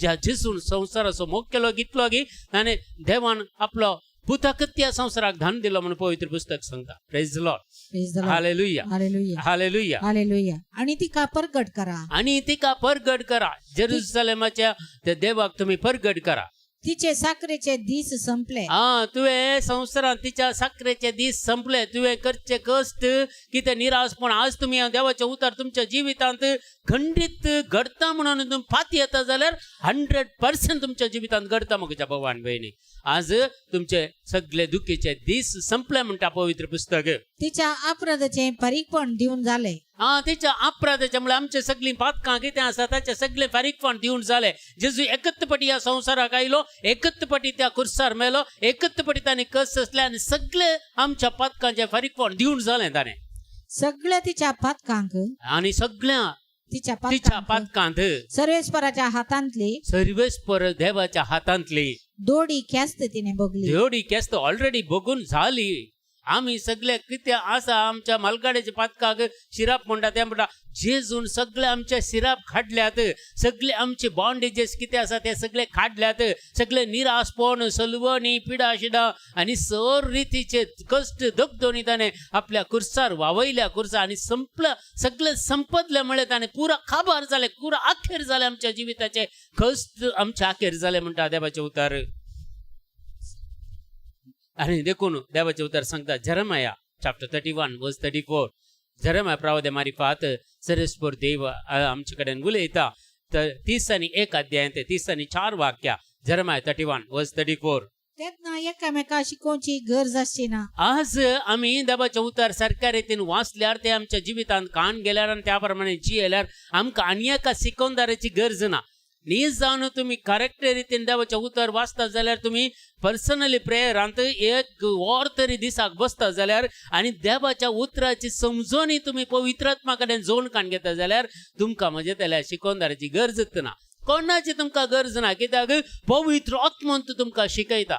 ज्या जेजून संवसाराचो मोग केलो कितलो की आनी देवान आपलो पुताकच त्या संवसाराक धान दिलो म्हणून पवित्र पुस्तक सांगता. Praise Lord. Praise the Lord. Hallelujah. Hallelujah. Hallelujah. Hallelujah. आणि तिका परगट करा. आणि तिका परगट करा. जेरुसलेमाच्या त्या देवाक तुम्ही परगट करा. तिचे साखरेचे दीस संपले. हा, तुवें संवसारात तिच्या साखरेचे दीस संपले. तुवें करचे कश्ट, कितें निराशपण, आज तुमी देवाचें उतर तुमच्या जिवितांत खंडीत घडता म्हणून तुमी फाती येता जाल्यार 100% तुमच्या जिवितांत घडता. म्हज्या भावान भयणी, आज तुमचे सगळे दुखीचे दीस संपले म्हणटा पवित्र पुस्तक. तिच्या अपराधाचे परीकपण दिवन झाले. हा तेच्या अपराधाच्या मुळे आमचे सगळीं पातकां कितें आसा ताचे सगळे फारीकपण दिवन जाले. जेजू एकत्तपटी ह्या संवसाराक आयलो, एकत्तपटी त्या कुर्सार मेलो, एकत्तपटी ताणें कस आसले आनी सगळे आमच्या पातकांचे फारीकपण दिवन जालें ताणें. सगळ्या तिच्या पातकांक आनी सगळ्या तिच्या तिच्या पातकांक पातकांत सर्वेस्पराच्या हातांतली सर्वेस्पर देवाच्या हातांतली दोडी ख्यास्त तिने भोगली. एवढी केस्त ऑलरेडी बघून झाली. आम्ही सगळे कितें आसा आमच्या मालगाड्याच्या पातकाक शिराप म्हणटा ते म्हणटा, जेजून सगळे आमचे शिराप काडल्यात, सगळे आमचे बॉन्डेजेस कितें आसा ते सगळे काडल्यात, सगळे निराशपण सलवणी पिडा शिडा आनी सर रितीचे कश्ट दगदोनी ताणें आपल्या कुर्सार वावयल्या कुर्सार आनी संपलं सगळे संपदले म्हळ्यार ताणें पुरा खाबार जालें, पुरा अखेर जालें आमच्या जिविताचे कश्ट आमचे अखेर जाले म्हणटा देवाचें उतर. आनी देखून देवाचें उतर सांगता Jeremiah chapter 31 verse 34, Jeremiah प्रवादे मारिफात सरेस्पर देव आमचे कडेन उलयता. तर 31 अध्यायांत 34 वाक्या, जरमाया 31 वर्स 34. तेन्ना एकामेका शिकोवची गरज आसची ना. आज आमी देवाचें उतर सारक्या रितीन वाचल्यार ते आमच्या जिवितांत कान गेल्यार आनी त्या प्रमाणे जियेल्यार आमकां आनी एका शिकवणदाराची गरज ना. नीज जावन तुमी करेक्ट रितीन देवाचें उतर वाचता जाल्यार तुमी पर्सनली प्रेयरांत एक वर तरी दिसाक बसता जाल्यार आनी देवाच्या उतराची समजणी तुमी पवित्रात्मा कडेन जोड काण घेता जाल्यार तुमकां म्हजे तल्या शिकवणदाराची गरजच ना, कोणाची तुमकां गरज ना, कित्याक पवित्र आत्मंत तुमकां शिकयता.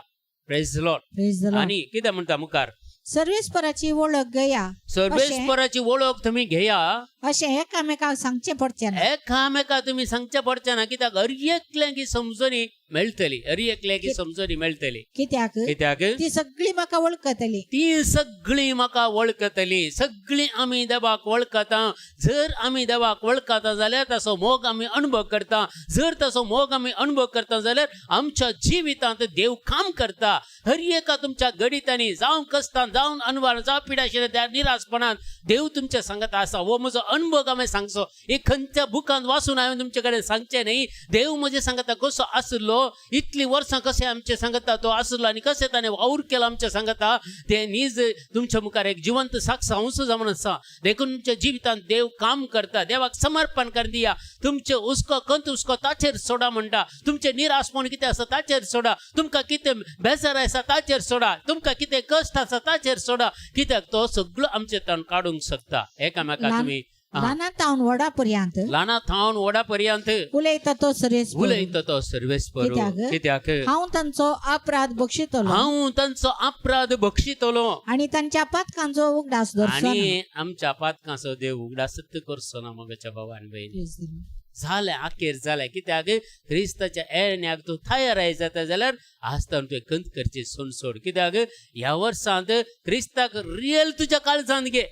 Praise the lord. Praise the lord. आनी कितें म्हणटा मुखार? सर्वेस्पराची वळख घेया, सर्वेस्पराची वळख तुमी घेया अशें एकामेकांक सांगचें पडचें ना. एकामेका तुमी सांगचें पडचें ना, कित्याक हर एकल्याक ही समजणी मेळटली, हर एकल्याक ही समजणी मेळटली. कित्याक कित्याक ती सगळी म्हाका वळखतली. ती सगळी म्हाका वळखतली. सगळी आमी देवाक वळखता. जर आमी देवाक वळखता जाल्यार ताचो मोग आमी अणभव करता. जर ताचो मोग आमी अणभव करता जाल्यार आमच्या जिवितांत देव काम करता. हर एका तुमच्या गणितांनी जावं कश्टान, जावं अनवार, जावं पिडाशिल्ल्या त्या निराशपणान देव तुमच्या सांगत आसा. हो म्हजो अणभव हांवें सांगचो, एक खंयच्या बुकान वाचून हांवें तुमचे कडेन सांगचें न्ही. देव म्हजें सांगता कसो आसलो, इतलीं वर्सां कशें आमचें सांगता तो आसलो आनी कशें ताणें वावर केलो आमच्या सांगता, तें नीज तुमच्या मुखार एक जिवंत साक्ष हांवूच जावन आसा. देखून तुमच्या जिवितांत देव काम करता. देवाक समर्पण कर दिया. तुमचे हुस्को कंत हुस्को ताचेर सोडा म्हणटा. तुमचें निराशपण कितें आसा ताचेर सोडा. तुमकां कितें बेजार आसा ताचेर सोडा. तुमकां कितें कश्ट आसा ताचेर सोडा, कित्याक तो सगळो आमचे ताण काडूंक शकता. एकामेका तुमी ल्हाना तावन व्हडा पर्यंत, ल्हाना थावन व्हडा पर्यंत उलयता तो सर्वेस्पर, उलयता तो सर्वेस्पर. कित्याक? कित्याक हांव तांचो अपराध बक्षितलो हांव तांचो अपराध बक्षितलो आनी तांच्या पातकांचो उगडास दवरचो ना. आनी आमच्या पातकांचो देव उगडासत करचो ना. मगच्या भावान बहिणी, Praise the Lord. जालें अखेर जालें. कित्याक क्रिस्ताच्या येण्याक तूं तयार जाता जाल्यार आज तावन तुवें कंत करची सोड सोड. कित्याक ह्या वर्सांत क्रिस्ताक रियल तुज्या काळजांत घे.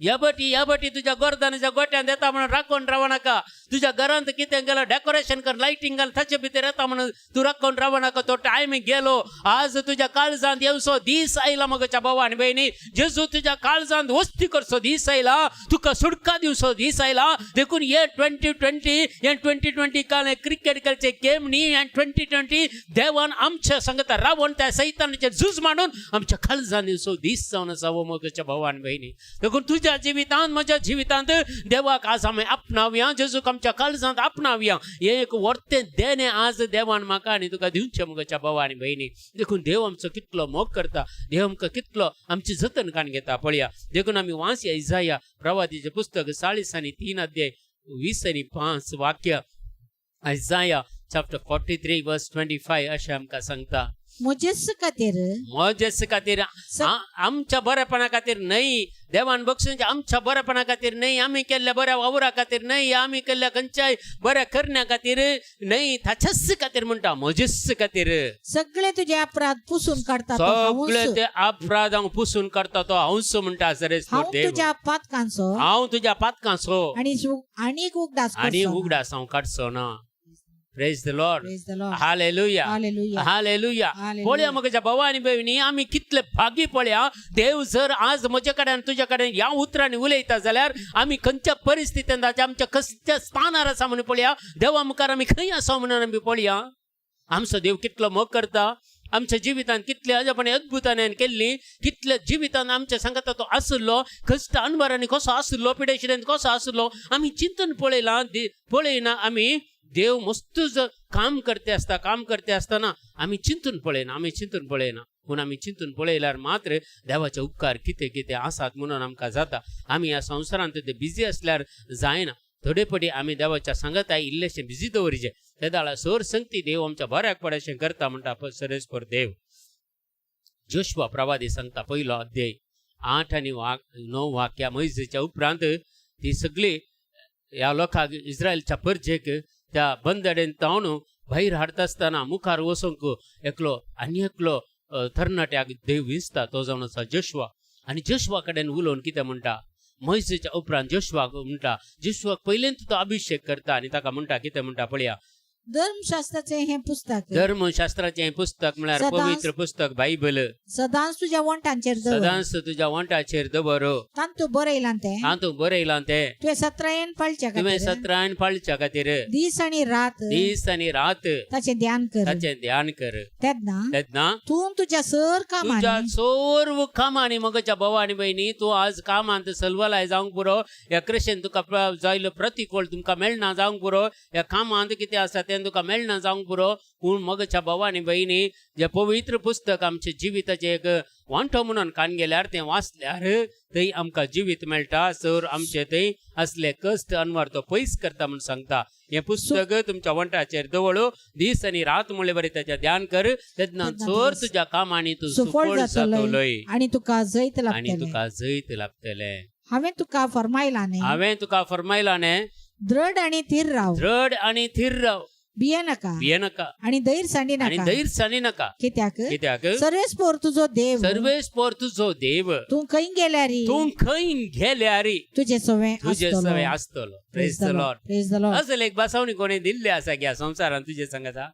ह्या बटी ह्या बटी तुज्या गोरदानाच्या गोट्यान येता म्हणून राखून रावं नाका. तुज्या घरांत कितें गेलो डेकोरेशन कर, लायटींग घाल, ताचे भितर येता म्हणून तूं राखून रावं नाका. तो टायम गेलो. आज तुज्या काळजांत येवचो दीस आयला मगच्या भावा आनी भयणी. जेजू तुज्या काळजांत वस्ती करचो दीस आयला, तुका सुटका दिवचो दीस आयला. देखून हे 2020, हे 2020 काल क्रिकेट खेळचे गेम न्ही. हे 2020 देवान आमच्या सांगता रावण त्या सैतानाचेर झूज मांडून आमच्या काळजांत येवचो दीस जावन आसा हो मगच्या भावा आनी भयणी. देखून तुज्या जिवितांत म्हज्या जिवितांत देवाक आज आमी आपणावया, जेजूक आमच्या काळजांत आपणावया. हें एक वर्तें देणें आज देवान म्हाका आनी तुका दिवचें मगच्या भावा आनी भयणी. देखून देव आमचो कितलो मोग करता, देव आमकां कितलो आमची जतन काण घेता पळया. देखून आमी वाचया इजाया प्रवादीचें पुस्तक 43 अध्याय 20 आनी 5 वाक्य, Isaiah chapter 43 verse 25 अशें आमकां सांगता. म्हजेच खातीर म्हजेच खातीर, आमच्या बरेपणा खातीर न्हय, देवान बक्षीस आमच्या बरेपणा खातीर न्हय, आमी केल्ल्या बऱ्या वावरा खातीर न्हय, आमी केल्ल्या खंयच्याय बऱ्या करण्या खातीर न्हय, ताच्याच खातीर म्हणटा म्हजेच खातीर. सगळे तुजे अपराध पुसून काडता तो हांवूच. सगळे ते अपराध हांव पुसून काडटा तो हांवूच म्हणटा सरेस्पर हांव देव. तुज्या पातकांचो हांव तुज्या पातकांचो आनी आनीक उगडास आनी करचो ना. उगडास हांव काडचो ना. Praise the lord. Praise the Lord. Hallelujah. Hallelujah. Hallelujah. Hallelujah. पळया म्हज्या भावा आनी भयणी, आमी कितले भागी पळया. देव जर आज म्हजे कडेन तुज्या कडेन ह्या उतरांनी उलयता जाल्यार आमी खंयच्या परिस्थितींत आसा, आमच्या कसल्या स्थानार आसा म्हणून पळया. देवा मुखार आमी खंय आसा म्हणून आमी पळया. आमचो देव कितलो मोग करता. आमच्या जिवितांत कितले अजापणे अद्भुताने केल्ली, कितल्या जिवितान आमच्या सांगता तो आसलो, कश्ट अनवरांनी कसो आसलो, पिडेशिडेन कसो आसलो, आमी चिंतून पळयलां पळयना. आमी देव मस्तूच काम करते आसता, काम करते आसतना आमी चिंतून पळयना, आमी चिंतून पळयना. पूण आमी चिंतून पळयल्यार मात्र देवाचे उपकार कितें कितें आसात म्हणून आमकां जाता. आमी ह्या संवसारांत ते बिजी असल्यार जायना. थोडे पडी आमी देवाच्या सांगताय इल्लेशें बिजी दवरिचें, तेदाळा सोर संगती देव आमच्या बऱ्याक पडशें करता म्हणटा सरेस्पर देव. जोशवा प्रवादी सांगता, पयलो अध्याय 8 आनी 9 वाक्या, मैजेच्या उपरांत ती सगळी ह्या लोकांक इस्रायलच्या परजेक त्या बंदडेन तावन भायर हाडटा आसतना मुखार वचूंक एकलो आनी एकलो तरणाट्याक देव विंचता, तो जावन आसा जोशवा. आनी जोशवा कडेन उलोवन कितें म्हणटा, मोयजेच्या उपरांत जोशवाक म्हणटा, जोशवाक पयलेंच तो अभिशेक करता आनी ताका म्हणटा, कितें म्हणटा पळया. धर्मशास्त्राचें हें पुस्तक, धर्मशास्त्राचें हें पुस्तक म्हळ्यार पवित्र पुस्तक बायबल, सदांच तुज्या वंटांचेर दवर, सदांच तुज्या वंटाचेर दवर. तातूंत बरयलां तें तातूंत बरयलां तें तुवें सत्रायेन पाळच्या तुवें खातीर सत्रायन पाळच्या खातीर दीस आनी रात दीस आनी रात ताचें ध्यान कर, ताचें ध्यान कर. तेन्ना तेन्ना तूं तुज्या सर तुज्या कामांनी सर्व कामांनी, मगच्या भाव आनी भयणी, तूं आज कामांत सलवलाय जावंक पुरो, ह्या कृशेन तुका जायलो प्रतिकूल तुमकां मेळना जावंक पुरो, ह्या कामांत कितें आसा तें तुका मेळना जावंक पुरो, पूण मगच्या भाव आनी भयणी, जें पवित्र पुस्तक आमच्या जिविताचें एक वांटो म्हणून कान गेल्यार, तें वाचल्यार थंय आमकां जिवीत मेळटा. सर आमचे थंय असले कश्ट अनवर तो पयस करता म्हूण सांगता. हें पुस्तक तुमच्या वंटाचेर दवळो, दीस आनी रात म्हणले बरें ताचें ध्यान कर, तेन्ना चोर तुज्या कामांनी तूं सुफळ सुफळ जातलोय जातलोय आनी तुका जैत आनी लाभतलें. तुका जैत लाभतलें. हांवें तुका फर्मायलां न्ही, हांवें तुका फर्मायलां न्ही, दृढ आनी थीर राव, दृढ आनी थीर राव, भिये नाका भिये नाका आनी धैर्य सांडी आनी नाका, धैर्य सांडी नाका. कित्याक कित्याक सर्वेस्पोर तुजो देव सर्वेस्पोर तुजो देव तूं खंय गेल्यार तूं खंय गेल्यार तुजे सवें तुजे सवें आसतलो. Praise the Lord. Praise the Lord. असल एक बसावणी कोणी दिल्ली आसा की ह्या संवसारान तुजे सांगता,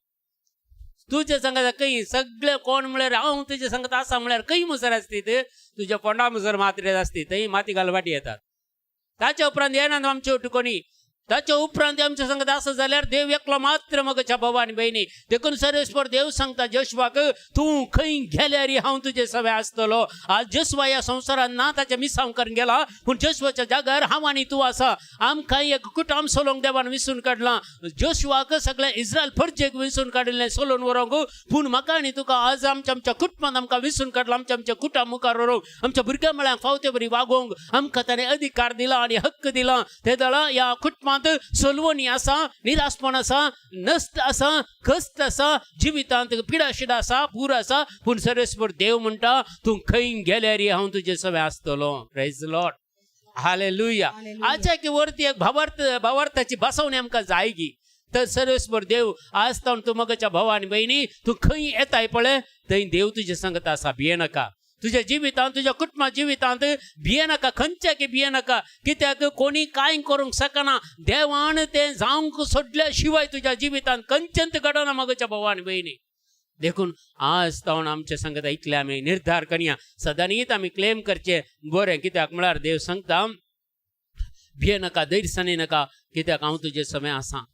तुजे सांगता खंय सगळे कोण म्हळ्यार हांव तुजे सांगता आसा म्हळ्यार खंय मुसर आसतीत, तुज्या फोंडा मुसर मात्रे आसती, थंय माती घालवाटी येतात. ताच्या उपरांत येनात आमचे वटेन कोणी. ताच्या उपरांत आमच्या सांगता आसा जाल्यार देव एकलो मात्र मगच्या भाव आनी भयणी. देखून सर्वेस्पर देव सांगता जोशवाक, तूं खंय गेल्यार हांव तुजे सवें आसतलो. आज जोशवा ह्या संवसारान ना, ताचें मिसांव करून गेला, पूण जोशवाच्या जाग्यार हांव आनी तूं आसा. आमकां एक कुटाम सोलोंक देवान विसून काडलां. जोशवाक सगळें इस्रायल फर्जेक विसून काडिल्लें सोलोन व्हरूंक, पूण म्हाका आनी तुका आज आमच्या आमच्या कुटुंबान आमकां विसून काडलां, आमच्या आमच्या कुटां मुखार व्हरूंक, आमच्या भुरग्यां म्हळ्यार फावते बरी वागोवंक आमकां ताणें अधिकार दिला आनी हक्क दिला. ते दळा ह्या कुटुंबांत सोलवणी आसा, निराशपण आसा, नश्ट आसा, कश्ट आसा, जिवितांत पिडाशिडा आसा, पूर आसा, पूण सर्वेस्पर देव म्हणटा, तूं खंय गेल्यार हांव तुजे सवें आसतलो. Praise Lord. Hallelujah. आच्या की वरती एक भावार्थ भावार्थाची बसवणी आमकां जाय गी. तर सर्वेस्पर देव आज तावन तूं मगच्या भाव आनी भयणी, तूं खंय येताय पळय थंय देव तुजे सांगत आसा, भिये नाका. तुज्या जिवितांत, तुज्या कुटुंबा जिवितांत भिये नाका, खंयच्या की भिये नाका. कित्याक कोणी कांय करूंक शकना, देवान तें जावंक सोडल्या शिवाय तुज्या जिवितांत खंयचेंच घडना मगच्या भाव आनी भयणी. देखून आज तावन आमच्या सांगता इतले आमी निर्धार करया, सदांनीच आमी क्लेम करचे बरें. कित्याक म्हळ्यार देव सांगता, भिये नाका, धैर्य नाका, कित्याक हांव तुजे सवें आसा,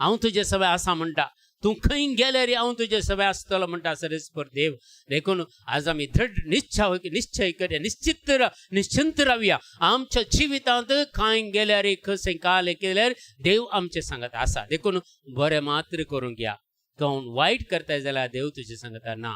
हांव तुजे सवें आसा म्हणटा. तूं खंय गेल्यार हांव तुजे सवें आसतलो म्हणटा सर्वेस्पर देव. देखून आज आमी दृढ निश्चय निश्चय करया, निश्चित निश्चिंत रावया. आमच्या जिवितांत खंय गेल्यार, खंय काल केल्यार देव आमचे सांगत आसा. देखून बरें मात्र करूंक या. कोण वायट करताय जाल्यार देव तुजे सांगता ना,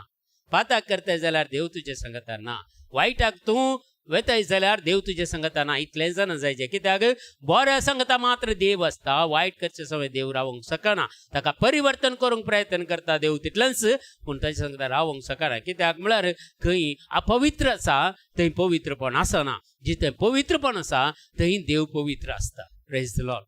पाताक करताय जाल्यार देव तुजे सांगता ना, वायटाक तूं वेताय जाल्यार देव तुजे सांगता ना. इतलें जाणा जायचें, कित्याक बऱ्या सांगता मात्र देव आसता, वायट करचे समय देव रावंक शकना. ताका परिवर्तन करूंक प्रयत्न करता देव तितलेंच, पूण ताचे सांगता रावंक शकना. कित्याक म्हळ्यार खंय अपवित्र आसा थंय पवित्रपण आसना, जिथंय पवित्रपण आसा थंय देव पवित्र आसता. Praise the Lord.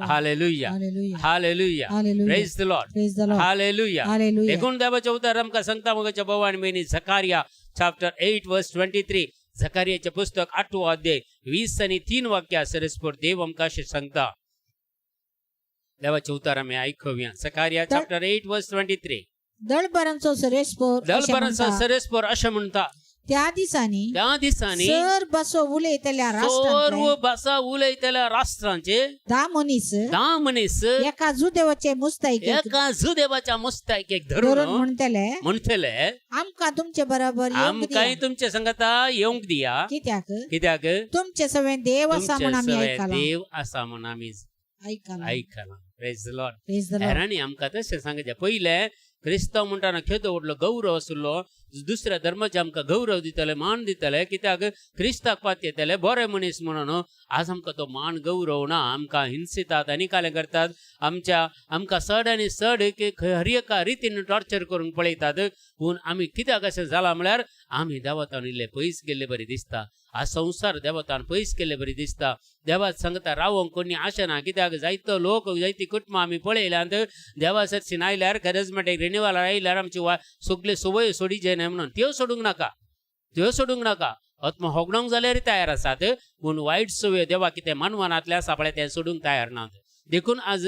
Hallelujah. Hallelujah. Praise the Lord. Praise the Lord. Hallelujah. Hallelujah. देखून देवाचें उतर आमकां सांगता मगच्या भाव आनी भयणी, झकारिया चॅप्टर 8 वर्स 23, झकारियाचें पुस्तक 8वो अध्याय 23 वाक्य, सरस्पर देव आमकां अशें सांगता. देवाचें उतर आमी आयकुया. झकारिया चॅप्टर 8 वर्स 23. दळभरांचो सर्वेस्पर अशें दळभरांचो म्हणटा, सरस्पर अशें म्हणटा, त्या दिसांनी त्या दिसांनी सर बसो उलयतल्या सर्व राष्ट्रांतले भाषा उलयतल्या राष्ट्रांचे 10 मनीस 10 मनीस एका जुदेवाचे मुस्तायकेक एका जुदेवाच्या मुस्तायकेक धरून धरून म्हणटले, म्हणटले, आमकां तुमचे बरोबर येवंक आमकांय दिया. तुमचे संगता येवंक दिया. कित्याक? कित्याक? तुमचे सवें देव आसा तुमचे म्हण आमी सवें आयकलां. देव आसा म्हण आमी आयकलां. आयकलां. Praise the Lord. Praise the Lord. हेरांनी आमकां तशें सांगचें. पयलें क्रिस्तांव म्हणटाना केदो व्हडलो गौरव आशिल्लो, दुसऱ्या धर्माचे आमकां गौरव दितले, मान दितले, कित्याक क्रिस्ताक पातयेतले बरे मनीस म्हणून. आज आमकां तो मान गौरव ना, आमकां हिंसितात आनी कालें करतात, आमच्या आमकां चड आनी चड हर एका रितीन टॉर्चर करूंक पळयतात. पूण आमी कित्याक अशें जालां म्हळ्यार आमी देवतान इल्ले पयस गेल्ले बरी दिसता. आज संवसार देवतान पयस केल्ले बरी दिसता. देवाक सांगता रावोंक कोणी आशा ना, कित्याक जायतो लोक जायती कुटुंबां आमी पळयल्यांत देवा सरशीन आयल्यार खरेंच रिनिवल आयल्यार आमची सगळे संवय सोडीचे न्हय म्हणून. त्यो सोडूंक नाका, त्यो सोडूंक नाका. आत्मा होगडोंक जाल्यार तयार आसात, पूण वायट संवय देवा कितें मानवनांतले आसा पळय तें सोडूंक तयार नात. देखून आज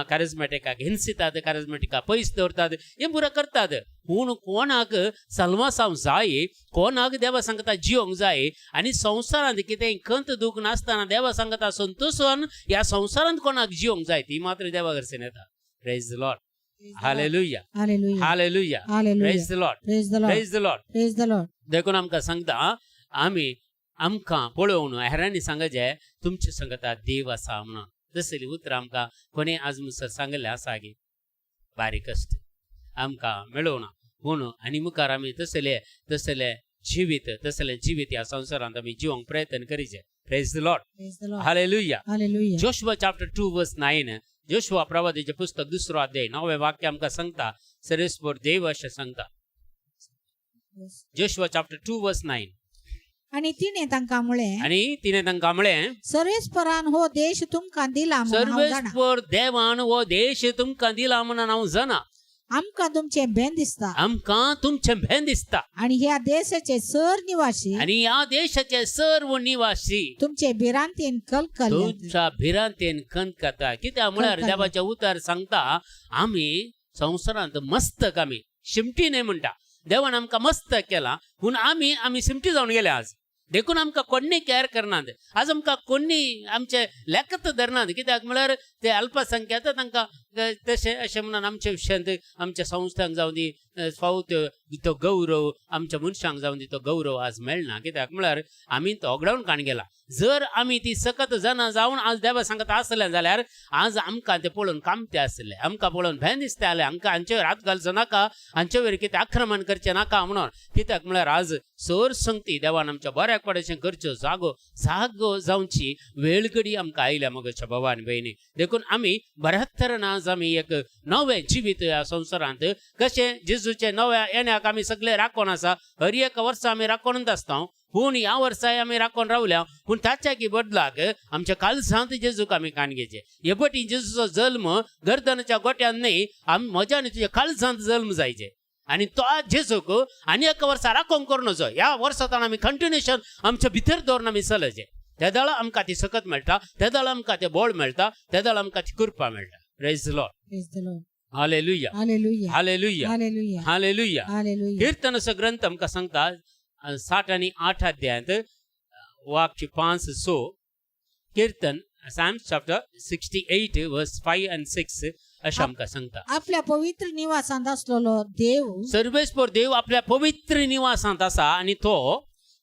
कारिजमॅटिकाक हिंसितात, कारिजमॅटिका पयस दवरतात, हें पुरो करतात. पूण कोणाक सल्वासांव जाय, कोणाक देवा सांगता जियोंक जाय आनी संवसारांत कितेंय खंत दूख नासतना देवा सांगता संतोशान ह्या संवसारांत कोणाक जियोंक जाय ती मात्र देवा घरसेन येता. Praise the Lord. Hallelujah. Hallelujah. Hallelujah. Hallelujah. Praise the Lord. Praise the Lord. Praise the Lord. Praise the Lord. देखून आमकां सांगता आमी आमकां पळोवन हेरांनी सांगचें तुमचे सांगता देव आसा म्हणून. तसली उतरां आमकां कोणें आज मुसर सांगिल्लें आसा गे, बारीक कश्ट आमकां मेळोवना. पूण आनी मुखार आमी तसले तसले जिवीत तसलें जिवीत ह्या संवसारांत आमी जिवंक प्रयत्न करीचे. Praise the Lord. Praise the Lord. Hallelujah. Hallelujah. Joshua chapter 2 verse 9, Joshua प्रवादीचें पुस्तक 2 अध्याय 9 वाक्य आमकां सांगता, सरेस्वर देव अशें सांगता. जोशुआ चॅप्टर 2 वर्स 9. आणि तिणे तांकां म्हळें, आनी तिणें तांकां म्हळें, सर्वेस्परान हो देश तुमकां दिला म्हूण हांव जाणा. सर्वेस्पर देवान हो देश तुमकां दिला म्हणून हांव जाणा. आमकां तुमचें भें दिसता, आमकां तुमचें भें दिसता, आणि ह्या देशाचे सर निवासी, आनी ह्या देशाचे सर्व निवासी तुमचे भिरांतीन कलकल, तुमच्या भिरांतेन खंत खाता. कित्याक म्हळ्यार देवाच्या उतार सांगता आमी संवसारांत मस्तक आमी शिमटी न्हय म्हणटा. देवान आमकां मस्तक केला, पूण आमी आमी शिमटी जावन गेले आज. देखून आमकां कोण्णी कॅर करनात, आज आमकां कोण्णी आमचे लेखत धरनात. कित्याक म्हळ्यार ते अल्पसंख्यात तांकां तशें अशें म्हणून आमच्या विशयांत आमच्या संस्थांक जावं दी फावो तो गौरव, आमच्या मनशांक जावं दी तो गौरव आज मेळना. कित्याक म्हळ्यार आमी तो होगडावन काण गेला. जर आमी ती सकत जाणा जावन आज देवा सांगत आसलें जाल्यार आज आमकां ते पळोवन कामते आसले, आमकां पळोवन भें दिसतालें, आमकां हांचेर हात घालचो नाका, हांचे वयर कितें आक्रमण करचें नाका म्हणून. कित्याक म्हळ्यार आज सर संगती देवान आमच्या बऱ्याक पडचें करच्यो जागो जागो जावची वेळगडी आमकां आयल्या मगोच्या भावा आनी भयणी. देखून आमी बऱ्याच तरेन आज आमी एक नवें जिवीत ह्या संवसारांत कशें जेजूचें नव्या येण्याक आमी सगळे राखून आसा. हर एका वर्सा आमी राखूनच आसता, पूण ह्या वर्साय आमी राखून रावल्या. पूण ताच्या की बदलाक आमच्या कालसांत जेजूक आमी काण घेवचें. हे पटी जेजूचो जल्म गर्दनाच्या गोट्यान न्हय, आमी म्हज्या आनी तुज्या कालसांत जल्म जायचे आनी तो जेजूक आनी एका वर्सा राखून करून ह्या वर्सांत आमी कंटिन्युएशन आमच्या भितर दवरून आमी चलचें. तेदळा आमकां ती सकत मेळटा, तेदळा आमकां तें बळ मेळटा, तेदळा आमकां ती कृपा मेळटा. Praise the Lord. Praise the Lord. Hallelujah. Hallelujah. Hallelujah. Hallelujah. Hallelujah. Hallelujah. कीर्तनाचो ग्रंथ आमकां सांगता 68 अध्यायांत वाक्य 5 6, कीर्तन Psalms chapter 68 verse 5 and 6 अशें आमकां सांगता. आपल्या पवित्र निवासांत असलेलो देव, सर्वेस्पर देव आपल्या पवित्र निवासांत आसा आनी तो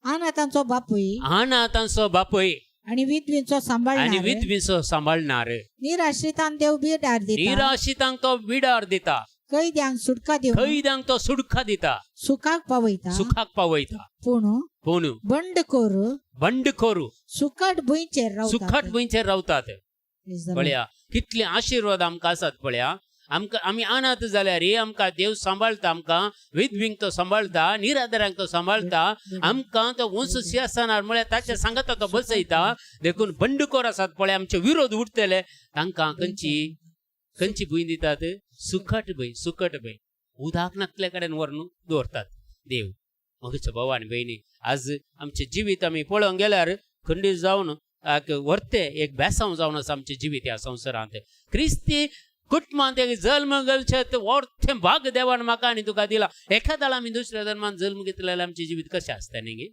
अनाथांचो बापूय, अनाथांचो बापूय आणि विधवींचो आनी सांबाळणार, विधवींचो सांबाळणार, निराश्रितांक देव बिडार दिता, निराशितांक तो बिडार दिता, कैद्यांक सुटका दिवन कैद्यांक तो सुटका दिता, सुखाक पावयता, सुखाक पावयता. पूण पूण बंडखोर बंडखोर सुकट भुंयचेर रावतात. सुखट भुंयचेर रावतात. Praise the Lord. पळया कितले आशिर्वाद आमकां आसात. पळया आमकां आमी अनाथ जाल्यार आमकां देव सांबाळटा, आमकां विधवींक तो सांबाळटा, निराधारांक तो सांबाळटा, आमकां तो उंच सिंहासनार म्हळ्यार ताच्या सांगता तो बसयता. देखून बंडखोर आसात पळय आमचे विरोध उठतले तांकां खंयची खंयची भूंय दितात? सुकट भूंय. सुकट भूंय उदक नासले कडेन व्हरून दवरतात देव. म्हज्या भाव आनी भयणी, आज आमचें जिवीत आमी पळोवंक गेल्यार खंडीत जावन व्हरते एक बेसांव जावन आसा आमचें जिवीत ह्या संवसारांत. क्रिस्ती कुटुंबांत एक जल्म घेवचें वर्थें भाग देवान म्हाका आनी तुका दिला. एखाद्या आमी दुसऱ्या धर्मान जल्म घेतलेले आमचें जिवीत कशें आसता न्ही गे?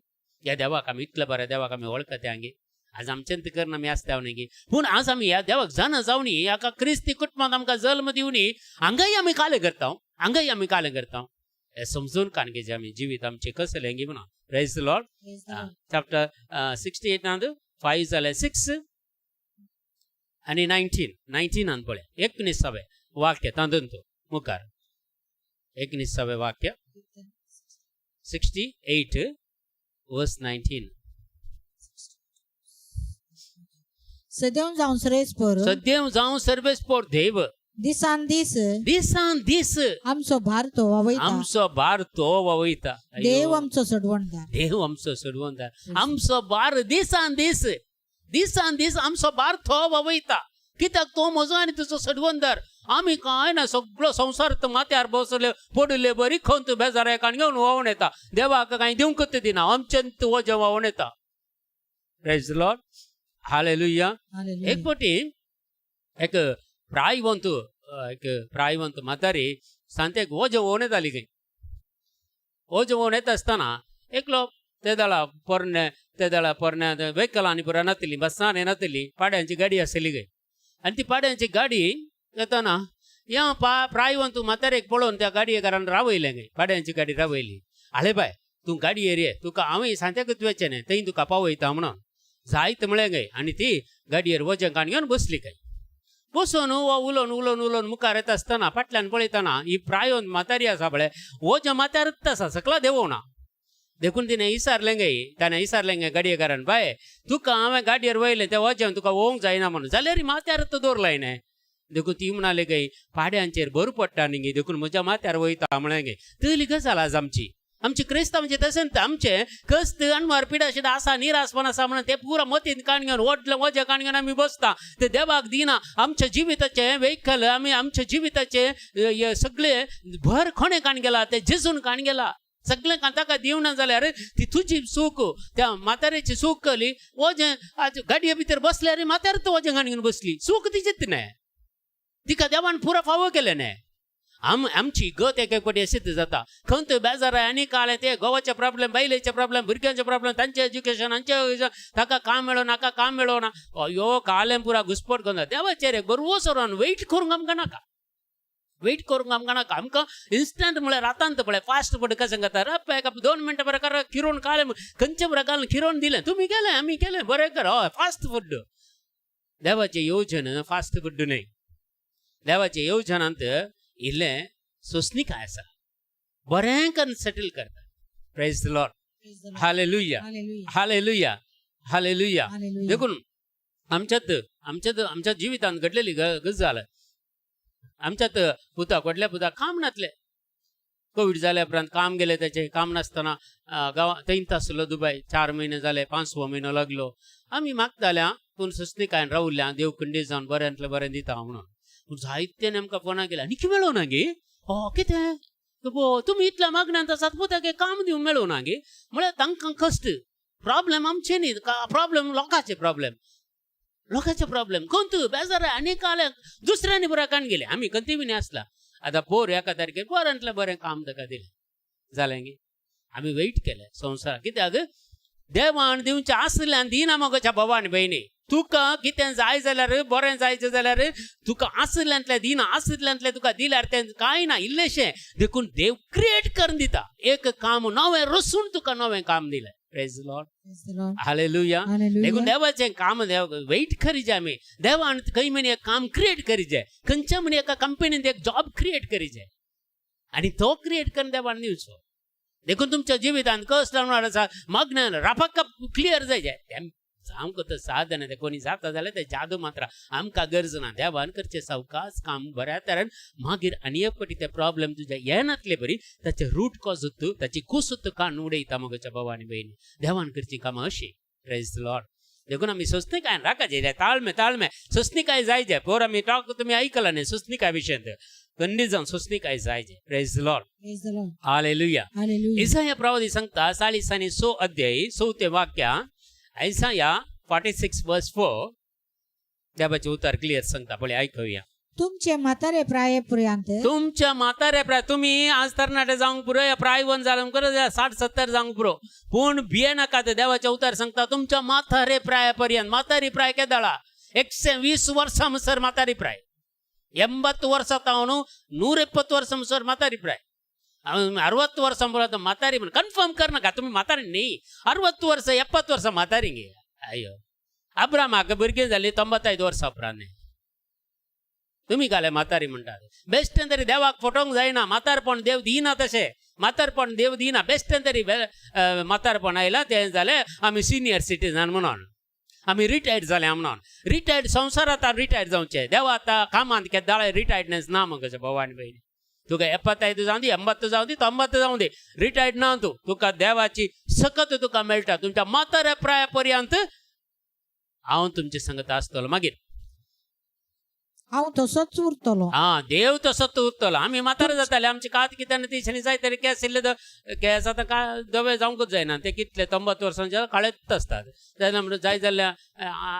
ह्या देवाक आमी इतल्या बऱ्या देवाक आमी वळखता गे, आज आमच्यान करना आमी आसता न्ही गे. पूण आज आमी ह्या देवाक जाणा जावनी, ह्या क्रिस्ती कुटुंबांत आमकां जल्म दिवनी, हांगाय आमी कालें करता, हांगाय आमी कालें करता. हें समजून काणगेचें आमी जिवीत आमचें कसलें गे म्हणा. Praise the Lord. Chapter 68 5 जालें 6 आनी 19 पळय 19वें वाक्य तातूंत मुखार 19वें वाक्य 68 वर्स 19. सदैव जावन श्रेयस्पर सद्यव जावं सर्वेस्पोर देव दिसान दीस दिसान दीस आमचो भार तो वावयता, आमचो भार तो वावयता, देव आमचो सडवणदार. देव आमचो सोडवणदार. आमचो भार दिसान दीस, दिसान दीस आमचो भार तो वावयता. कित्याक तो म्हजो आनी तुजो सडवणदार. आमी कांय ना, सगळो संवसार तो माथ्यार बसले पडिल्ले बरी खंत बेजार एकान घेवन व्हांवून येता. देवाक कांय दिवंकच दिना, आमच्यान वजें व्हांवून येता. Praise Lord, hallelujah. एक फावटी एक प्रायवंत, एक प्रायवंत म्हातारी सांतेक वजें व्होवन येताली खंय. वजें व्होवन येता आसतना एकलो ते दळा पोरणे, ते दळा पोरण्या व्हेकलांनी पुरा नातली, बसान नातली, पाड्यांची गाडी आसली खंय. आनी ती पाड्यांची गाडी येतना ह्या प्रायवंत म्हातारेक पळोवन त्या गाडयेकारान रावयलें खंय. पाड्यांची गाडी रावयली. आले बाय, तूं गाडयेर ये, तुका हांवें सांत्याकूच वचचें न्ही, थंय तुका पावयता म्हणून जायत म्हळें खंय. आनी ती गाडयेर वजें काण घेवन बसली खंय. बसून हो उलोवन उलोवन उलोवन मुखार येता आसतना फाटल्यान पळयतना ही प्रायोन म्हातारी आसा पळय, वजें माथ्यारच आसा, सकला देंवना. देखून तिणें विचारलें गे, ताणें विचारलें गे गाडयेकारान, बाय तुका हांवें गाडयेर वयलें तें वजें तुका वोवंक जायना म्हणून, जाल्यार माथ्यार दवरलां हिणें. देखून ती म्हणाली गे, पाड्यांचेर भर पडटा न्ही गे, देखून म्हज्या माथ्यार वयता म्हळें गे. तली गजाल आज आमची, आमची क्रिस्तांवचे तशेंच आमचें कस्त अणवार पिडा शिडा आसा, निरासपण आसा म्हणून ते पुरा मतीन काण घेवन व्हडलें वजें काण घेवन आमी बसता, ते देवाक दिना. आमच्या जिविताचें व्हेकल आमी आमच्या जिविताचें सगळें भर कोणें काण गेला, ते जेजून काण गेला. सगळें ताका दिवना जाल्यार ती तुजी चूक, त्या म्हातारेची चूक कली. वजें आज गाडये भितर बसल्यार म्हातारे तो वजें काण घेवन बसली, चूक तिचीच न्हय, तिका देवान पुरा फावो केलें न्हय. आमची गत एक एक फावटी अशीच जाता. खंत बेजार आनी कालें ते गोवाचे प्रॉब्लेम, बायलेचे प्रॉब्लेम, भुरग्यांचे प्रॉब्लेम, तांचे एज्युकेशन, हांचे ताका काम मेळना, हाका काम मेळना, अयो कालें पुरा घुसपट करून देवाचेर एक बरो रावन वेट करूंक आमकां नाका, वेट करूंक आमकां नाका. आमकां इन्स्टंट म्हळ्यार रातांत पळय फास्ट फूड कशें करता, रप एका 2 मिनटां बरें कर किरोवन कालें, खंयचे बरें घालून किरोवन दिलें, तुमी केलें आमी केलें बरें कर, हय फास्ट फूड. देवाचें येवजण फास्ट फूड न्हय. देवाचें येवजणांत इल्लें सोंसणीकाय आसा, बरें करून सेटल करता. Praise the Lord, hallelujah, hallelujah, hallelujah. देखून आमच्यात आमच्यात आमच्या जिवितांत घडलेली गजाल, आमच्यात पुताक व्हडल्या पुताक काम नासलें. कोवीड जाल्या उपरांत काम गेलें तेचें, काम नासतना गांवा थंयच आसलो दुबय, 4 म्हयने जाले, 5वो म्हयनो लागलो. आमी मागताल्या पूण सोंसणीकायन रावल्या, देव खंडीत जावन बऱ्यांतलें बरें दिता म्हणून. पूण जायत्यान आमकां फोनां केल्या, आनी कितें मेळना गे, हो कितें तुमी इतल्या मागण्यांत आसात, पुताक काम दिवंक मेळना गे. म्हळ्यार तांकां कश्ट, प्रॉब्लेम आमचे न्ही, प्रॉब्लेम लोकांचे, प्रॉब्लेम लोकांचे प्रॉब्लेम. कोण तूं बेजार आनी काल दुसऱ्यांनी बरें काण गेले, आमी खंती बी आसला. आतां पोर एका तारखेर बऱ्यांतलें बरें काम ताका दिलें, जालें गे. आमी वेट केलें संवसार, कित्याक देवान दिवचें आसल्यान दिना मगोच्या भावान भयणी. तुका कितें जाय जाल्यार, बरें जायचें जाल्यार तुका आसल्यांतलें दिना, आसल्यांतलें तुका दिल्यार तें कांय ना इल्लेशें. देखून देव क्रिएट करून दिता एक काम नवें, रसून तुका नवें काम दिलें. Praise Lord, hallelujah. देखून देवाचें काम देव वेट करी जाय आमी. देवान खंय म्हणी एक काम क्रिएट करी जाय, खंयच्या म्हणी एका कंपनीन एक जॉब क्रिएट करी जाय, आनी तो क्रिएट करून देवान दिवचो. देखून तुमच्या जिवितांत कस लावणार आसा, मागण्यान रापाक क्लियर जाय जाय. आमकां तो साधन तें कोणी जाता जाल्यार तें जादू मात्र आमकां गरज ना. देवान करचें सावकाश काम बऱ्या तरेन, मागीर आनी एक फावटी ते प्रॉब्लेम तुज्या येनातले बरी ताचें रूट कॉज ताची कूस काडून उडयता मगोच्या भाव आनी भयणी. देवान करचीं कामां अशीं. Praise the Lord. देखून आमी सोंसणीकायन राखाचें, ताळमे ताळमे सोंसणीकाय जाय जाय. पोर आमी टॉक तुमी आयकला न्ही सोंसणीकाय विशयांत, खंडीत जावन सोंसणीकाय जाय जाय. Praise the Lord, hallelujah. Isaiah प्रवादी सांगता 46 अध्याय 4 वाक्या, आयसाया 46 verse 4, देवाचें उतर क्लियर सांगता, पळय आयकुया. तुमचे म्हातारे प्राये पर्यंत तुमच्या म्हातारे प्राय, तुमी आज तरणाटे जावंक पुरो, प्रायवन जावंक पुरो, 60-70 जावंक पुरो, पूण भियेनाकात. देवाचें उतर सांगता तुमच्या म्हातारे प्राया पर्यंत. म्हातारी प्राय केदळा? 120 वर्सां म्हणसर म्हातारी प्राय. 80 ವರ್ಷ ತಾವನು 120 ವರ್ಷ म्हणसर म्हातारी ಪ್ರಾಯ. 60 ವರ್ಷ म्हणल्यार म्हातारी म्हण कन्फर्म करनाका तुमी म्हातारी न्ही. 60 वर्स 70 वर्सां म्हातारी गे. अयो, अब्रामाक भुरगीं जाली 95 वर्सां उपरांत. तुमी घाले म्हातारी म्हणटात. बेश्टें तरी देवाक फटोवंक जायना. म्हातारपण देव दिना, तशें म्हातारपण देव दिना. बेश्टें तरी म्हातारपण आयलां तें जालें, आमी सिनियर सिटीजन म्हणून, आमी रिटायर्ड जाले म्हणून. रिटायर्ड संवसारांत रिटायर्ड जावचें, देवा आतां कामांत केदाळे रिटायर्डनेस ना मगो. भाव आनी भयणी, तुका 75 जावं दी, 80 जावं दी, 90 जावं दी, रिटायर्ड ना तूं. तुका देवाची सकत तुका मेळटा. तुमच्या म्हाताऱ्या प्राया पर्यंत हांव तुमचे संगत आसतलो. मागीर हांव तसोच उरतलो. हा, देव तसोच उरतलो. आमी म्हातारे जाताले, आमची कात कितें ती जाय तरी केंस इल्ले केंस आतां काय धवे जावंकूच जायना. ते कितले 90 वर्सांचे काळेच आसतात. तेन्ना म्हणून जाय जाल्यार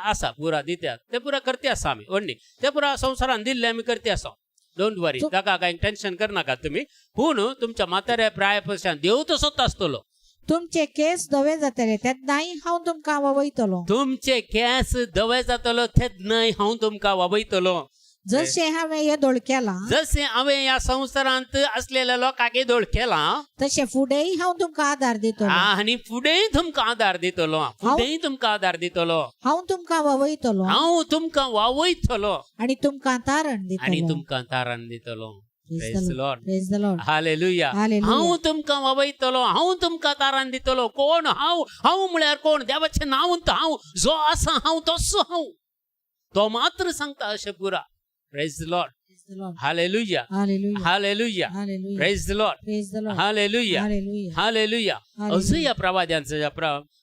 आसा पुरा दितात ते पुरा करते आसा आमी व्हडली ते पुरा संवसारान दिल्ले आमी करते आसा. Don't वरी, ताका कांय टेन्शन करनाका तुमी. पूण तुमच्या म्हाताऱ्या प्राय पशान देव तसोच आसतलो. तुमचे केस धवे जातले तेन्नाय हांव तुमकां वावयतलो. तुमचे केंस धवे जातलो तेन्नाय हांव तुमकां वावयतलो. जशें हांवें येदोळ केलां, जशें हांवें ह्या संवसारांत असलेल्या लोकांक येदोळ केलां, तशें फुडेंय हांव तुमकां आदार दितलो. आनी फुडेंय तुमकां आदार दितलो, फुडेंय तुमकां आदार दितलो. हांव तुमकां वावयतलो हांव तुमकां वावयतलो आनी तुमकां तारण दितलो. आनी तुमकां तारण दितलो. Praise the Lord. Praise the Lord. Hallelujah. Hallelujah. हांव तुमकां वावयतलो, हांव तुमकां तारण दितलो. कोण हांव? हांव म्हळ्यार कोण? देवाचें नांव हांव, जो आसा हांव तसो हांव, तो मात्र सांगता अशें पुरा. Praise the Lord. Praise the Lord. Hallelujah. Hallelujah. Hallelujah. Hallelujah. Praise the Lord. Praise the Lord. Hallelujah. Hallelujah. Hallelujah. Hallelujah. Hosea प्रवाद्यांच्या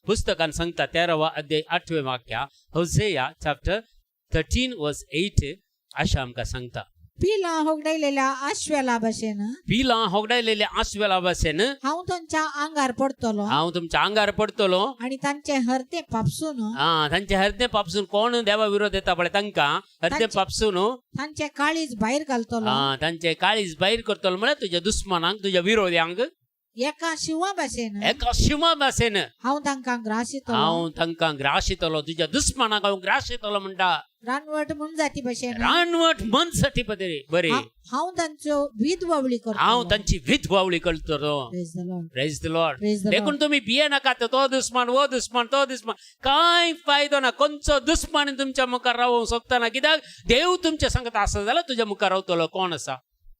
पुस्तकान सांगता 13वा अध्याय 8वें वाक्य, होसेया चॅप्टर 13 वर्स 8 अशें आमकां सांगता. पिलां होगडायलेल्या आश्वेला भशेन, पिलां होगडायलेल्या आसवेला भशेन हांव तांच्या आंगार पडतलो हांव तुमच्या आंगार पडतलो आनी तांचे हरते पापसून, तांचे हरदे पापसून. कोण देवा विरोध येता पळय तांकां हरदे पापसून तांचे काळीज भायर घालतलो. तांचे काळीज भायर करतलो म्हळ्यार तुज्या दुस्मनांक, तुज्या विरोध्यांक. एका शिंवा भशेन एका शिंवा भशेन हांव तांकां ग्राशितलो. हांव तांकां ग्राशितलो. तुज्या दुस्मनाक हांव ग्राशितलो म्हणटा. रानवट मनजाती भशेन रानवट मनसाठी बरे हांव तांच्यो विधवावळी करतलो. हांव तांची विधवावळी करतलो. Praise the Lord. Praise the Lord. Praise the Lord. देखून तुमी भिये नाकात. तो दुस्मान, वो दुस्मान, तो दुस्मान, कांय फायदो ना. खंयचो दुस्मान तुमच्या मुखार रावोंक शकता ना, कित्याक देव तुमच्या सांगत आसा जाल्यार तुज्या मुखार रावतलो कोण आसा?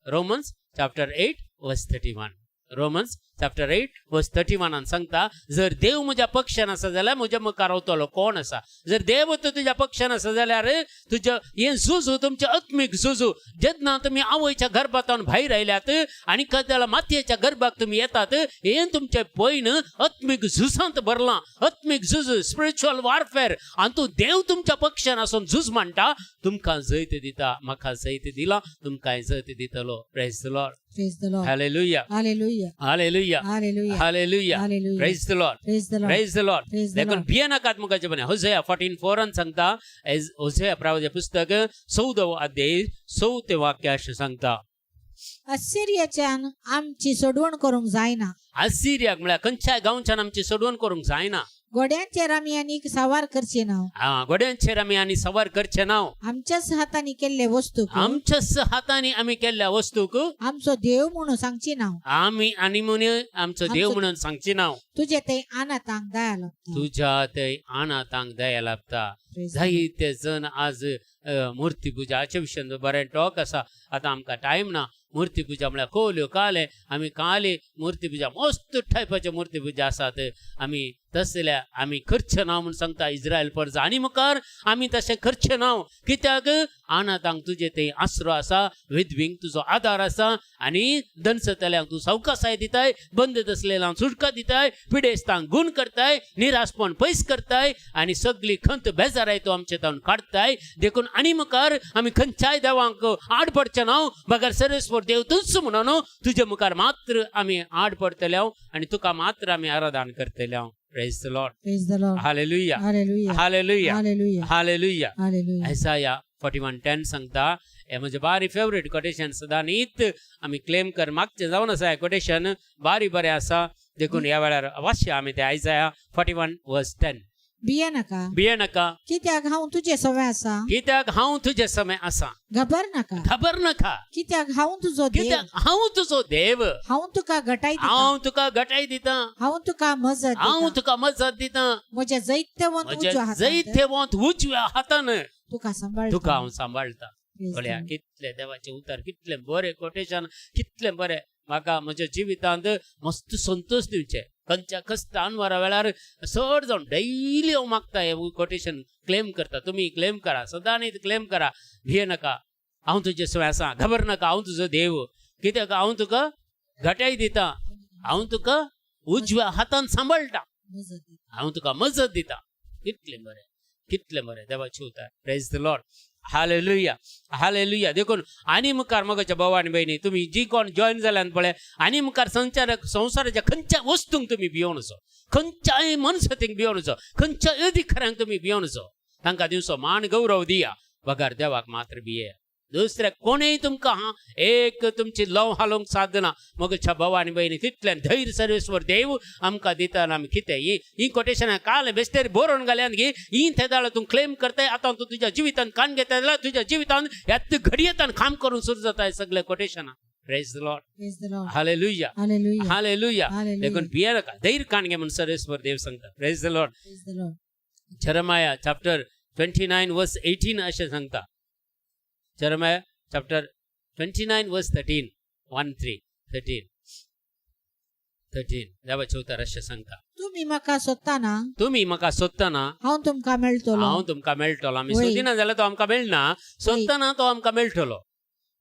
Romans chapter 8 verse 31, Romans chapter 8 verse 31 सांगता, जर देव म्हज्या पक्षान आसा जाल्यार म्हज्या मुखार रावतलो कोण आसा? जर देव तुज्या पक्षान आसा जाल्यार तुज्या हें झुजू, तुमचें आत्मीक झुजू, जेन्ना तुमी आवयच्या गर्भांतल्यान भायर आयल्यात आनी कदेला मातयेच्या गर्भाक तुमी येतात, हें तुमचें पयन आत्मीक झुजांत भरलां. आत्मीक झुज, स्पिरिच्युअल वॉरफेअर. आनी तूं देव तुमच्या पक्षान आसून झूज म्हणटा, तुमकां जैत दिता. म्हाका जैत दिला, तुमकां जैत दितलो. Praise the Lord. Praise the Lord. Hallelujah. Hallelujah. Hallelujah. Hallelujah. Hallelujah. Hallelujah. Praise the Lord. Praise the Lord. Praise the Lord. Praise the देखून Lord. भियेनाकात मुखाचे. होसेया 14:4 सांगता, होसेया प्रवाद्या पुस्तक 14 अध्याय 4 वाक्य अशें सांगता. असिरियाच्यान आमची सोडवण करूंक जायना. असिरियाक म्हळ्यार खंयच्याय गांवच्यान आमची सोडवण करूंक जायना. गोड्यांचेर आमी आनीक सवार करचे ना. गोड्यांचेर आमी आनी सवार करचे ना. आमच्याच हातांनी केल्ले वस्तूक, आमच्याच हातांनी आमी केल्ल्या वस्तूक आमचो देव म्हणून सांगची ना. आमी आनी म्हणून आमचो देव म्हणून सांगची ना. तुजे ते अनाथांक दया लाभता. तुज्या ते अनाथांक दया लाभता. जायते जण आज मूर्ती पुजा हाचे विशयान बरें टॉक आसा, आतां आमकां टायम ना. मूर्ती पुजा म्हळ्यार कोल्यो काले, आमी काले मूर्ती पुजा मस्त टायपाच्यो मूर्ती पुजा आसात. आमी तसल्या आमी करचे ना म्हूण सांगता इस्रायल परजा आनी मुखार आमी तशें करचें ना, कित्याक अनाथांक तुजे ते आसरो आसा, विधवींक तुजो आदार आसा आनी दनसतल्यांक तूं सवकासाय दिताय, बंद आसलेल्यांक सुटका दिताय, पिडेस्तांक गुण करताय, निराशपण पयस करताय आनी सगळी खंत बेजाराय तूं आमचे तावन काडटाय. देखून आनी मुखार आमी खंयच्याय देवांक आड पडचें ना, बगर सर्वेस्पर देव तूंच म्हणून तुजे मुखार मात्र आमी आड पडटले आनी तुका मात्र आमी आराधन करतले. Praise the Lord. Praise the Lord. Hallelujah. Hallelujah. Hallelujah. Hallelujah. Hallelujah. Hallelujah. Isaiah 41:10 सांगता, हे म्हजें बारी फेवरेट कोटेशन, सदां नीत आमी क्लेम कर मागचें जावन आसा. हें कोटेशन बारी बरें आसा, देखून ह्या वेळार अवश्य आमी ते आयजाया 41 verse 10. भिये नाका. भिये नाका. कित्याक हांव तुजे सवे आसा. कित्याक हांव तुजे समय आसा. घबर नाका. खबर नाका. कित्याक हांव तुजो देव. कित्याक हांव तुजो देव. हांव तुका घटाय दिता. हांव तुका घटाय दिता. हांव तुका मजत हांव दिता. तुका मजत दिता. म्हज्या जैत्यवंत म्हज्या उजव्या हातान जैत्यवंत उजव्या हातान तुका सांबाळटा. तुका हांव सांबाळटा. Praise पळया, the Lord. कितले देवाचे उतर, कितले बरे कोटेशन, कितले बरे. म्हाका म्हज्या जिवितांत मस्त संतोश दिवचे. खंयच्या कश्ट अनवरा वेळार चड जावन डेली हांव मागता, हे कोटेशन क्लेम करता. तुमी क्लेम करा, सदांच क्लेम करा. भिये नाका, हांव तुजे सवय आसा. खबर नाका, हांव तुजो देव. कित्याक हांव तुका घटाय दिता, हांव तुका उजव्या हातान सांबाळटा. मजत दिता. हांव तुका मजत दिता. कितलें बरें, कितलें बरें देवाचें उतर. Praise the Lord, hallelujah, hallelujah. देखून आनी मुखार मगाच्या भाव आनी भयणी, तुमी जी कोण जॉयन जाल्यान पळय, आनी मुखार संचार संवसाराच्या खंयच्या वस्तूंक तुमी भियोवन वचो, खंयच्याय मनसतींक भियोवन वचो, खंयच्या अधिकाऱ्यांक तुमी भियोवन वचो, तांकां दिवचो मान गौरव दिया, बगर देवाक मात्र भिये. दुसऱ्या कोणूय तुमकां हा एक तुमची लव हालोवंक सादना. मगच्या भाव आनी भयणी, तितल्यान धैर्य सर्वेस्वर देव आमकां दिता. आमी कितें ही ही कोटेशनां काल बेस्टेर बरोवन घाल्यान गी ही तेदाळ तूं क्लेम करताय. आतां तूं तुज्या जिवितान कान घेता जाल्यार तुज्या जिवितान ह्याच घडयेतान काम करून सुरू जाता हे सगळे कोटेशनां. Praise the Lord. Praise the Lord. Hallelujah. Hallelujah. Hallelujah. Hallelujah. देखून भिये नाका, धैर्य काण घे म्हूण सर्वेस्वर देव सांगता. Praise the Lord. Praise the Lord. Jeremiah chapter 29 verse 18 अशें सांगता. Jeremiah chapter 29 verse 13, 1 3 13 13. देवाचें उतर अशें सांगता. तुमी म्हाका सोदताना तुमी म्हाका सोदतना हांव तुमकां मेळटलो. हांव तुमकां मेळटलो. आमी वय. सोदिना जाल्यार तो आमकां मेळना, सोदतना तो आमकां मेळटलो.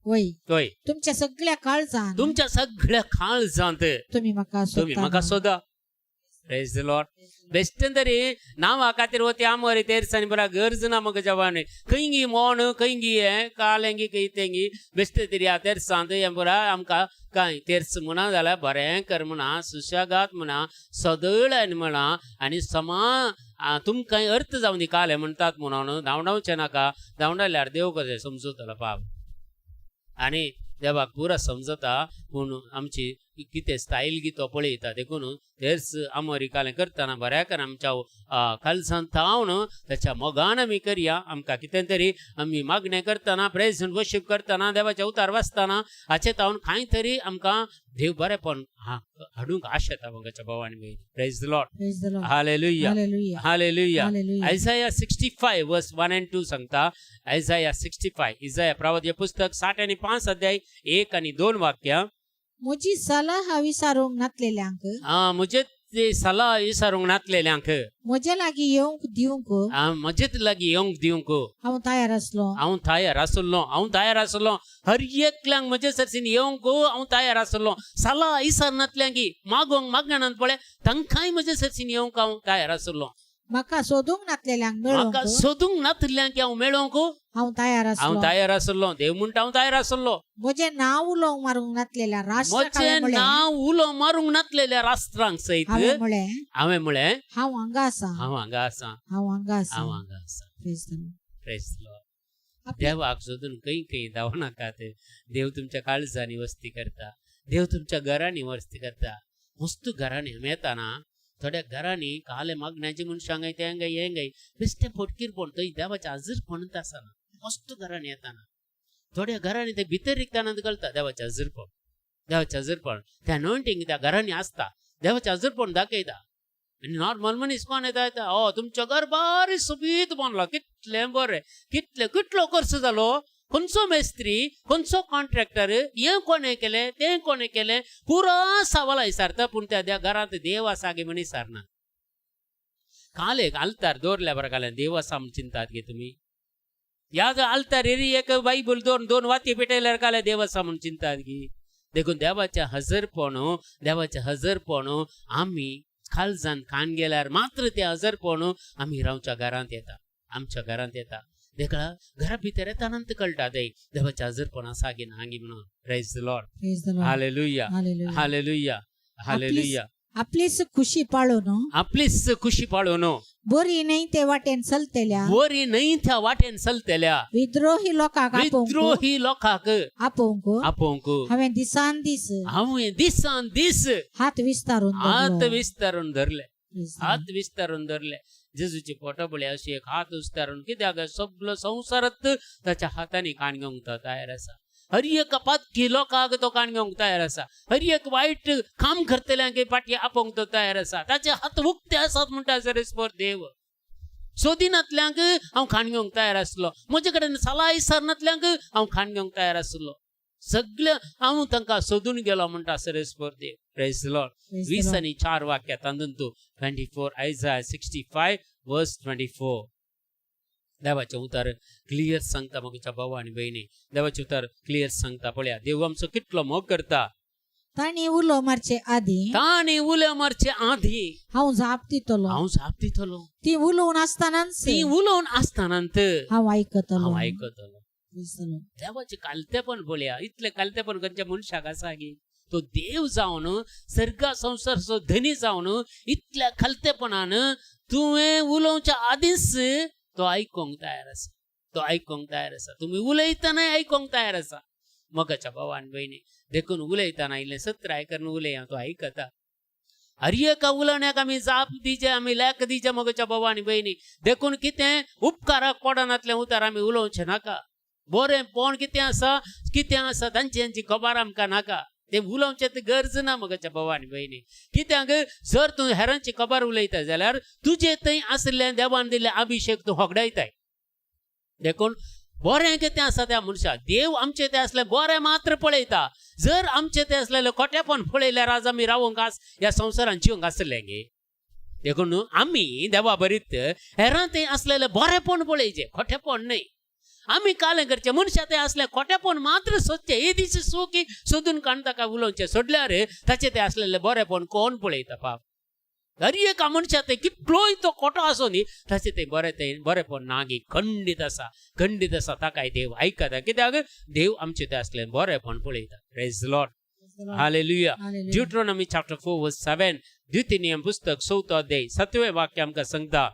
वय. हय. तुमच्या सगळ्या काळजान तुमच्या सगळ्या काळजांत तुमी म्हाका तुमी म्हाका सोदताना. सोदा. Praise the Lord. बेश्टें तरी नांवा खातीर वती आमोरी तेरसांनी बरा गरज ना. म्हाका जवान खंयगी मोण खंयगी हें कालेंगी खंय तेंगी बेश्टें तरी ह्या तेरसांत हें बरा. आमकां कांय तेर्स म्हणा जाल्यार बरें कर म्हणा, सुशेगाद म्हणा, सदळ म्हणा आनी समा तुमकां अर्थ जावन दी. कालें म्हणटात म्हणून धांवडावचें नाका. धांवडायल्यार देव कशें समजतलो पाप? आनी देवाक पुरा समजता, पूण आमची कितें स्टायल गी तो पळयता. देखून तेर्स आमोरी कालें करतना बऱ्या कर, आमच्या कालसान थावन ताच्या मोगान आमी करया. आमकां कितें तरी आमी मागणें करतना, प्रेज वर्शीप करतना, देवाचे उतार वाचतना, हाचे तावन कांय तरी आमकां देव बरेपण हाडूंक आशेता. मोगाच्या भाव आनी भयणी, Praise the Lord. Praise the Lord. Hallelujah. Hallelujah. Hallelujah. Hallelujah. Isaiah 65 verse 1 and 2 सांगता. आयझाया 65, इजाया प्रवाद्य पुस्तक 65 अध्याय, 1 आणि 2 वाक्य. म्हजी सलाह विसारूंक नातलेल्यांक म्हजे ते सलाह विसारूंक नातलेल्यांक म्हजे लागीं येवंक दिवंक म्हजेच लागीं येवंक दिवंक हांव तयार आसलो. हांव तयार आसलो, हांव तयार आसलो. हर एकल्यांक म्हजे सरसीन येवंक हांव तयार आसलो. सलाह विसर नातल्यांकी मागोंक मागणांत पळय, तांकांय म्हजे सरसीन येवंक हांव तयार आसलो. म्हाका सोदूंक नातलेल्यांक म्हाका मेळोवंक सोदूंक नातल्यांक हांव मेळोवंक हांव तयार हांव आसलो. तयार आसलो. देव म्हणटा, हांव तयार आसलो. म्हजें नांव उलोवंक मारूंक नातलेल्या राष्ट्राक म्हजें हांवें म्हणलें, नांव उलो मारूंक नातलेल्या राष्ट्रांक सयत हांवें म्हणलें, हांवें म्हळें, हांव हांगा आसा. हांव हांगा आसा. हांव हांगा आसा. हांव हांगा आसा. Praise the Lord. Praise the Lord. देवाक सोदून खंय खंय धांवनाकात. देव तुमच्या काळजांनी वस्ती करता, देव तुमच्या घरांनी वस्ती करता. मस्त घरांनी आमी येताना थोड्या घरांनी काले मागण्याची मनशां हांगाय तेंगाय हेंगाय बेश्टें फटकीरपण, थंय देवाचें हाजीरपणच आसना. मस्त घरांनी येताना थोड्या घरांनी ते भितर रिगताना कळटा देवाचें हाजीरपण. देवाचें हाजीरपण, त्या अनॉयंटींग त्या घरांनी आसता, देवाचें हाजीरपण दाखयता. आनी नॉर्मल मनीस कोण येता येता, ओ तुमचें घर बारी सोबीत बांदलां, कितलें बरें, कितलें, कितलो खर्च जालो, खंयचो मेस्त्री, खंयचो कॉन्ट्रॅक्टर, हें कोणें केलें, तें कोणें केलें, पुरा सवाल विचारता. पूण त्या घरांत देव आसा गे म्हण विचारना. काल एक आल्तार दवरल्या बरें, काल देव आसा म्हण चिंतात गे तुमी? ह्या आल्तार एरी एक बायबल दोन दोन वाती पेटयल्यार काल देव आसा म्हण चिंतात गी? देखून देवाचें हजरपण, देवाचें हजरपण आमी काळजान कान गेल्यार मात्र तें हजरपण आमी रावच्या घरांत येता, आमच्या घरांत येता. देखला, घरा भितर येता नंतर कळटा ते देवाचें हजरपण आसा गी ना गी म्हणून. Praise the Lord. Praise the Lord. Hallelujah. Hallelujah. Hallelujah, hallelujah. आपलीच खुशी पाळून आपलीच खुशी पाळून बरी न्हय ते वाटेन चलतेल्या बरी न्हय त्या वाटेन चलतेल्या विद्रोही लोकांक आपोवंक विद्रोही लोकांक आपोवंक आपोवंक हांवें दिसान दीस हांवें दिसान दीस हात विस्तारून हात धरलो. विस्तारून धरले. Praise the Lord. हात विस्तारून धरले. जेजूचे पोटा पळय अशी एक हात विस्तारून, कित्याक सगलो संवसारात ताच्या हातांनी काण घेवंक तो तयार आसा. हर एक पातकी लोकांक तो काण घेवंक तयार आसा. हर एक वायट काम करतल्यांक फाटी आपोवंक तो तयार आसा. ताचे हात उक्ते आसात म्हणटा सरेस्पर देव. सोदिनातल्यांक हांव खाण घेवंक तयार आसलो, म्हजे कडेन सलाय सरनातल्यांक हांव खाण घेवंक तयार आसलो, सगळे हांव तांकां सोदून गेलो म्हणटा सरेस्पर देव. Praise the Lord. Praise the 20 Lord. आनी 4 वाक्या तातूंत 24, Isaiah 65 verse 24. देवाचें उतर क्लियर सांगता म्हज्या भाव आनी भयणी. देवाचें उतर क्लियर सांगता. पळया देव आमचो कितलो मोग करता. तांणी उलो मारचे आदी तांणी उलो मारचे आदी हांव जाप दितलो. हांव जाप दितलो. ती उलोवन आसतनाच ती उलोवन आसतनात हांव आयकतलो. हांव आयकतलो. Praise the Lord. देवाचें कालतेपण पळया, इतलें कालतेपण खंयच्या मनशाक आसा गी? तो देव जावन सर्गा संवसारचो धनी जावन इतल्या खालतेपणान तुवें उलोवच्या आदींच तो आयकोंक तयार आसा. तो आयकोंक तयार आसा. तुमी उलयतनाय आयकोंक तयार आसा मोगाच्या भावान भयणी. देखून उलयतना इल्लें सत्राय करून उलया, तो आयकता. हर एका उलोवण्याक आमी जाप दिवचे, आमी लेख दिवचे मोगाच्या भावा आनी भयणी. देखून कितें उपकाराक पडनातलें उतर आमी उलोवचें नाका. बरें पोण कितें आसा कितें आसा तांची तांची खबर आमकां नाका. ते उलोवचें ते गरज ना मोगाच्या भावा आनी भयणी. कित्याक जर तूं हेरांची खबर उलयता जाल्यार तुजे थंय आशिल्लें देवान दिल्लें अभिशेक तूं होगडायताय. देखून बरें कितें आसा त्या मनशाक देव आमचें तें आसलें बरें मात्र पळयता. जर आमचें तें आसलें खोटेपण पळयल्यार आज आमी रावंक आस ह्या संवसारान जिवंक आसलें गे. देखून आमी देवा बरीत हेरां थंय आसलेलें बरेंपण पळयचें, खोटेपण न्हय. आमी कालें करचें मनशां थंय आसलें खोटेपण मात्र सोदचें. हे दीस सुखी सोदून काडून ताका उलोवचें सोडल्यार ताचें तें आसलेलें बरेंपण कोण पळयता पाप. हर एका मनशा थंय कितलोय तो खोटो आसूं न्ही, ताचें तें बरें तें बरेंपण ना गी, खंडीत आसा, खंडीत आसा. ताकाय देव आयकता कित्याक देव आमचें तें आसलें बरेंपण पळयता. Praise the Lord. Hallelujah. Hallelujah. Deuteronomy chapter 4 verse 7, द्वितीय नियम पुस्तक 4थो अध्याय 7वें वाक्य आमकां सांगता,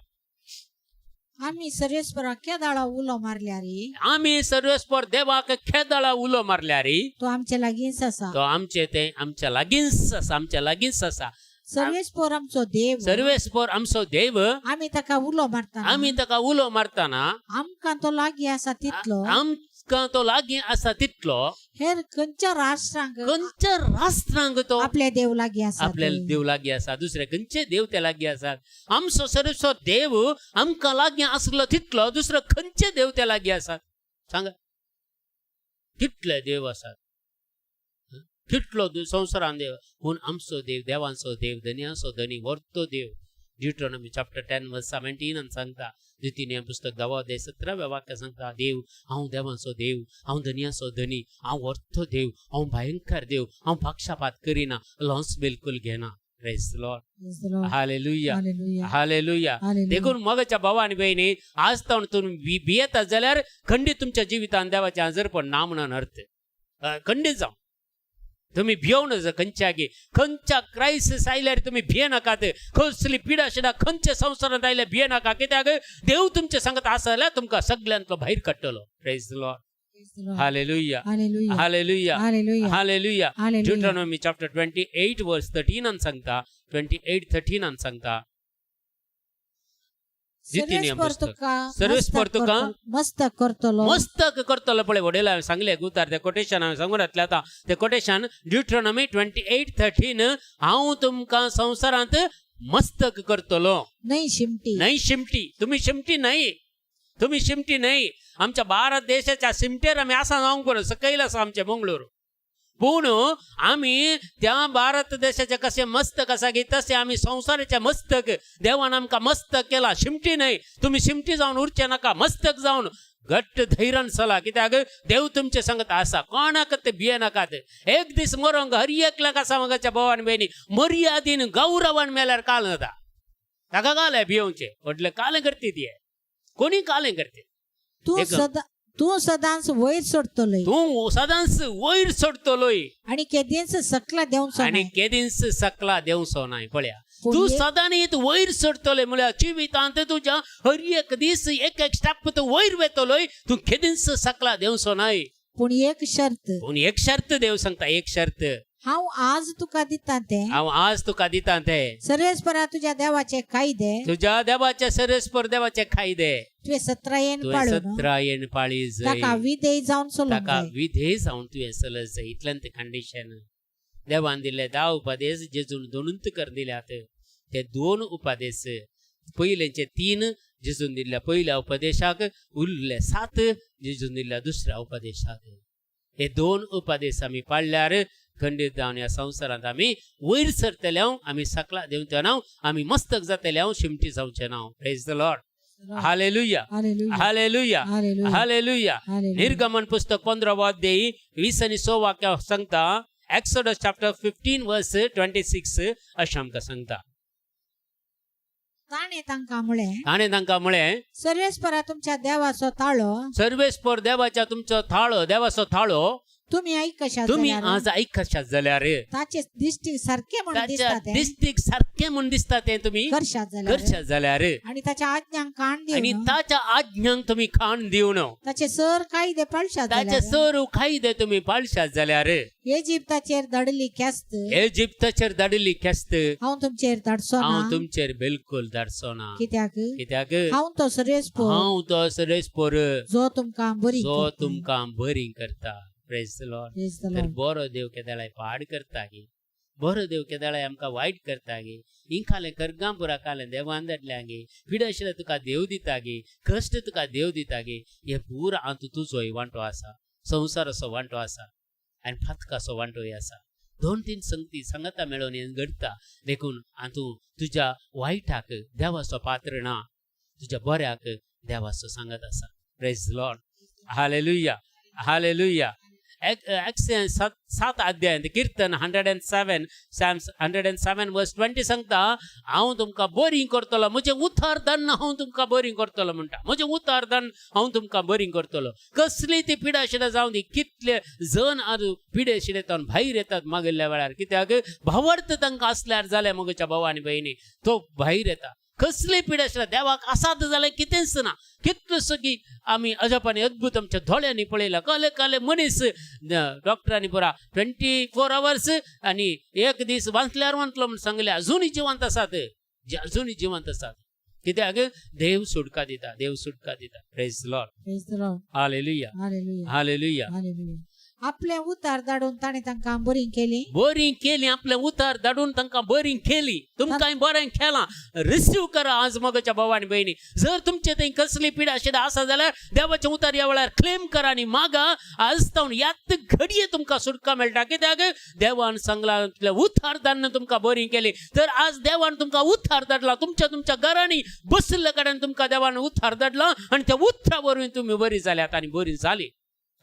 आमी सर्वेस्पराक केदाळा उलो मारल्यार आमी सर्वेस्पर देवाक खेदळा उलो मारल्यार तो आमचे लागींच आसा. तो आमचे ते आमच्या लागींच आसा, आमच्या लागींच आसा. सर्वेस्पर आमचो देव, सर्वेस्पर आमचो देव, आमी ताका उलो मारतना आमी ताका उलो मारतना आमकां तो लागीं आसा तितलो आमकां तो लागीं आसा तितलो हेर खंयच्या राष्ट्रांक खंयच्या राष्ट्रांक तो आपले देव लागीं आसा. आपले देव लागीं आसा, दुसरे खंयचे देव ते लागीं आसात. आमचो सर्वेस्पर देव आमकां लागीं आसलो तितलो दुसरे खंयचे देव ते लागीं आसात सांगा. कितले देव आसात, कितलो संवसारान देव, पूण आमचो देव देवांचो देव, धनयांचो धनी, व्हरतो देव. ड्युट्रोनॉमी चॅप्टर 10 वर्स 17 सांगता, द्वितीय नियम पुस्तक 10 अध्याय 17व्या वाक्य सांगता, देव हांव देवांचो देव, हांव धनयांचो धनी, हांव व्हरतो देव, हांव भयंकर देव, हांव पक्षपात करिना, लॉस बिलकुल घेना. Praise the Lord. Hallelujah. Hallelujah. देखून मगाच्या भावा आनी भयणी, आज तावन तुमी भियेता जाल्यार खंडीत तुमच्या जिवितान देवाचें हाजरपण ना म्हणून अर्थ. खंडीत जावं, तुमी भियोवन नज खंयच्या गे खंयच्या क्रायसिस आयल्यार तुमी भियेनाकात. कसली पिडा शिडा खंयच्या संवसारांत आयल्यार भियेनाका, कित्याक देव तुमचे सांगत आसा जाल्यार तुमकां सगल्यांतलो भायर काडटलो. Praise the Lord. Hallelujah. Hallelujah. Hallelujah. Deuteronomy chapter 28 verse 13 सांगता, 28:13 सांगता, सर्वेस्पर तुका मस्तक करतलो, मस्तक करतलो. पळय वडील हांवें सांगलें गुतार तें कोटेशन हांवें सांगून घातलें आतां तें कोटेशन ड्युट्रोनॉमी 28:13, हांव तुमकां संवसारांत मस्तक करतलो, न्हय शिमटी, न्हय शिमटी. तुमी शिमटी न्हय, तुमी शिमटी न्हय. आमच्या भारत देशाच्या शिमटेर आमी आसा जावंक बरो सकयल आसा आमचें मंगळूर, पूण आमी त्या भारत देशाचे कशें मस्तक आसा की तशें आमी संवसाराचे मस्तक. देवान आमकां मस्तक केला, शिमटी न्हय. तुमी शिमटी जावन उरचे नाका, मस्तक जावन घट्ट धैर्यान चला, कित्याक देव तुमचे सांगत आसा. कोणाक ते भियेनाकात. एक दीस मरोंक हर एकल्याक आसा म्हाका भावान भयणी, मर्यादीन गौरवान मेल्यार काल जाता. ताका कालें भियोवचें, व्हडलें कालें करती ती, कोणी कालें करते. तूं सदा तूं सदांच वयर सोडतलोय तूं सदांच वयर सोडतलोय आनी केदींच सकला देंवचो आनी नाय. केदींच सकला देंवचो नाय. पळया, पूण तूं सदांच वयर सोडतलोय म्हळ्यार जिवितांत तुज्या हर एक दीस एक एक स्टेप तूं वयर वेतलोय, तूं केदींच सकला देंवचो नाय. पूण एक शर्त. पूण एक शर्त, देव सांगता एक शर्त. हांव आज तुका दिता तें हांव आज तुका दिता तें सर्वेस्परा तुज्या देवाचे कायदे तुज्या देवाचे सर्वेस्पर देवाचे कायदे तुवें सत्रायेन तुवें पाळून सत्रायेन पाळी जाय, ताका विधेय जावन चलूंक ताका जाय. विधेय जावन तुवें चलत जाय. इतल्यान ते कंडिशन देवान दिल्ले 10 उपदेश जेजून दोनूच कर दिल्यात. ते 2 उपदेश, पयलेचे 3 जेजून दिल्ल्या पयल्या उपदेशाक, उरले 7 जेजून दिल्ल्या दुसऱ्या उपदेशाक. हे 2 उपदेश आमी पाळल्यार खंडीत जावन ह्या संवसारांत आमी वयर सरतले, आमी सकला देंवचे ना, आमी मस्तक जातले, शिमटी जावचे ना. Praise the Lord. Hallelujah. Hallelujah. Hallelujah. Hallelujah. Hallelujah. Hallelujah. निर्गमन पुस्तक 15 अध्यायी 20 आनी 6 वाक्य सांगता. एक्सोडस चॅप्टर 15 वर्स 26 अशें आमकां सांगता. ताणें तांकां म्हळें, ताणें तांकां म्हळें, सर्वेस्परा तुमच्या देवाचो ताळो सर्वेस्पर देवाच्या तुमचो थाळो, देवाचो थाळो तुमी आयकशात तुमी जाल्यार आज आयकशात जाल्यार, ताचे दिश्टीक सारकें म्हूण ताच्या दिसता तें दिस्तीक सारकें म्हूण दिसता तें तुमी करशात जाल्यार करशात जाल्यार आनी ताच्या आज्ञांक कान आनी दिवन ताच्या आज्ञांक तुमी खाण दिवन ताचे सर कायदे पाळशात ताचे जाल्यार सर कायदे तुमी पाळशात जाल्यार इजिप्ताचेर धाडिल्ली ख्यास्त इजिप्ताचेर धाडिल्ली ख्यास्त हांव तुमचेर धाडचो हांव ना. तुमचेर बिलकुल धाडचो ना. कित्याक कित्याक हांव तो सर्वेस्पर हांव तो सर्वेस्पर जो तुमकां बरी जो करता. तुमकां बरी करता. Praise the Lord. Praise the तर Lord. बरो देव केदाळाय पाड करता गे, बरो देव केदाळाय आमकां वायट करता गे. इंखालें करगां पुरा कालें देवान धाडल्या गे, पिडाशिल्लें तुका देव दिता गे, कश्ट तुका देव दिता गे. हे पुरा आतां तुजोय वांटो आसा, संवसाराचो वांटो आसा आनी फातकाचो वांटोय आसा. 2-3 संगती सांगता मेळोवन हें घडटा. देखून आतां तुज्या वायटाक देवाचो पात्र ना, तुज्या बऱ्याक देवाचो सांगत आसा. Praise Lord. Hallelujah. Hallelujah. 7 अध्याय कीर्तन 107, Psalms 107 verse 20 सांगता, हांव तुमकां बरी करतलो, म्हजें उतार दान हांव तुमकां बरी करतलो म्हणटा. म्हजें उतार दान हांव तुमकां बरी करतलो. कसली ती पिडा शिडां जावं दी, कितले जण आज पिडे शिडेतान भायर येतात मागिल्ल्या वेळार. कित्याक भावार्थ तांकां आसल्यार जालें म्हज्या भाव आनी भयणी, तो भायर येता. कसली पिडा आशिल्ल्या देवाक आसात जाल्यार कितेंच ना. कितलोसो की आमी अजापांनी अद्भुत आमच्या दोळ्यांनी पळयला. काले काले मनीस डॉक्टरांनी पुरा 24 आवर्स आनी एक दीस वाचल्यार वाचलो म्हूण सांगलें, अजुनूय जिवंत आसात, जे अजुनूय जिवंत आसात. कित्याक देव सुटका दिता, देव सुटका दिता. Praise Lord. Praise the Lord. Hallelujah. Hallelujah. Hallelujah. Hallelujah. आपलें उतार धाडून ताणें तांकां बरी केली. बरी केली, आपलें उतार धाडून तांकां बरी केली. तुमकां बरें केलां, रिसीव करा आज मगच्या भाव आनी भयणी. जर तुमचे थंय कसली पिडा शिडा आसा जाल्यार देवाचें उतार ह्या वेळार क्लेम करा आनी मागा. आज तावन यात घडये तुमकां सुटका मेळटा. कित्याक देवान सांगलां आपलें उतार धाडून तुमकां बरी केली. तर आज देवान तुमकां उतार धाडला, तुमच्या तुमच्या घरांनी बशिल्ल्या कडेन तुमकां देवान उतार धाडला आनी त्या उतरा वरवीं तुमी बरी जाल्यात आनी बरी जाली.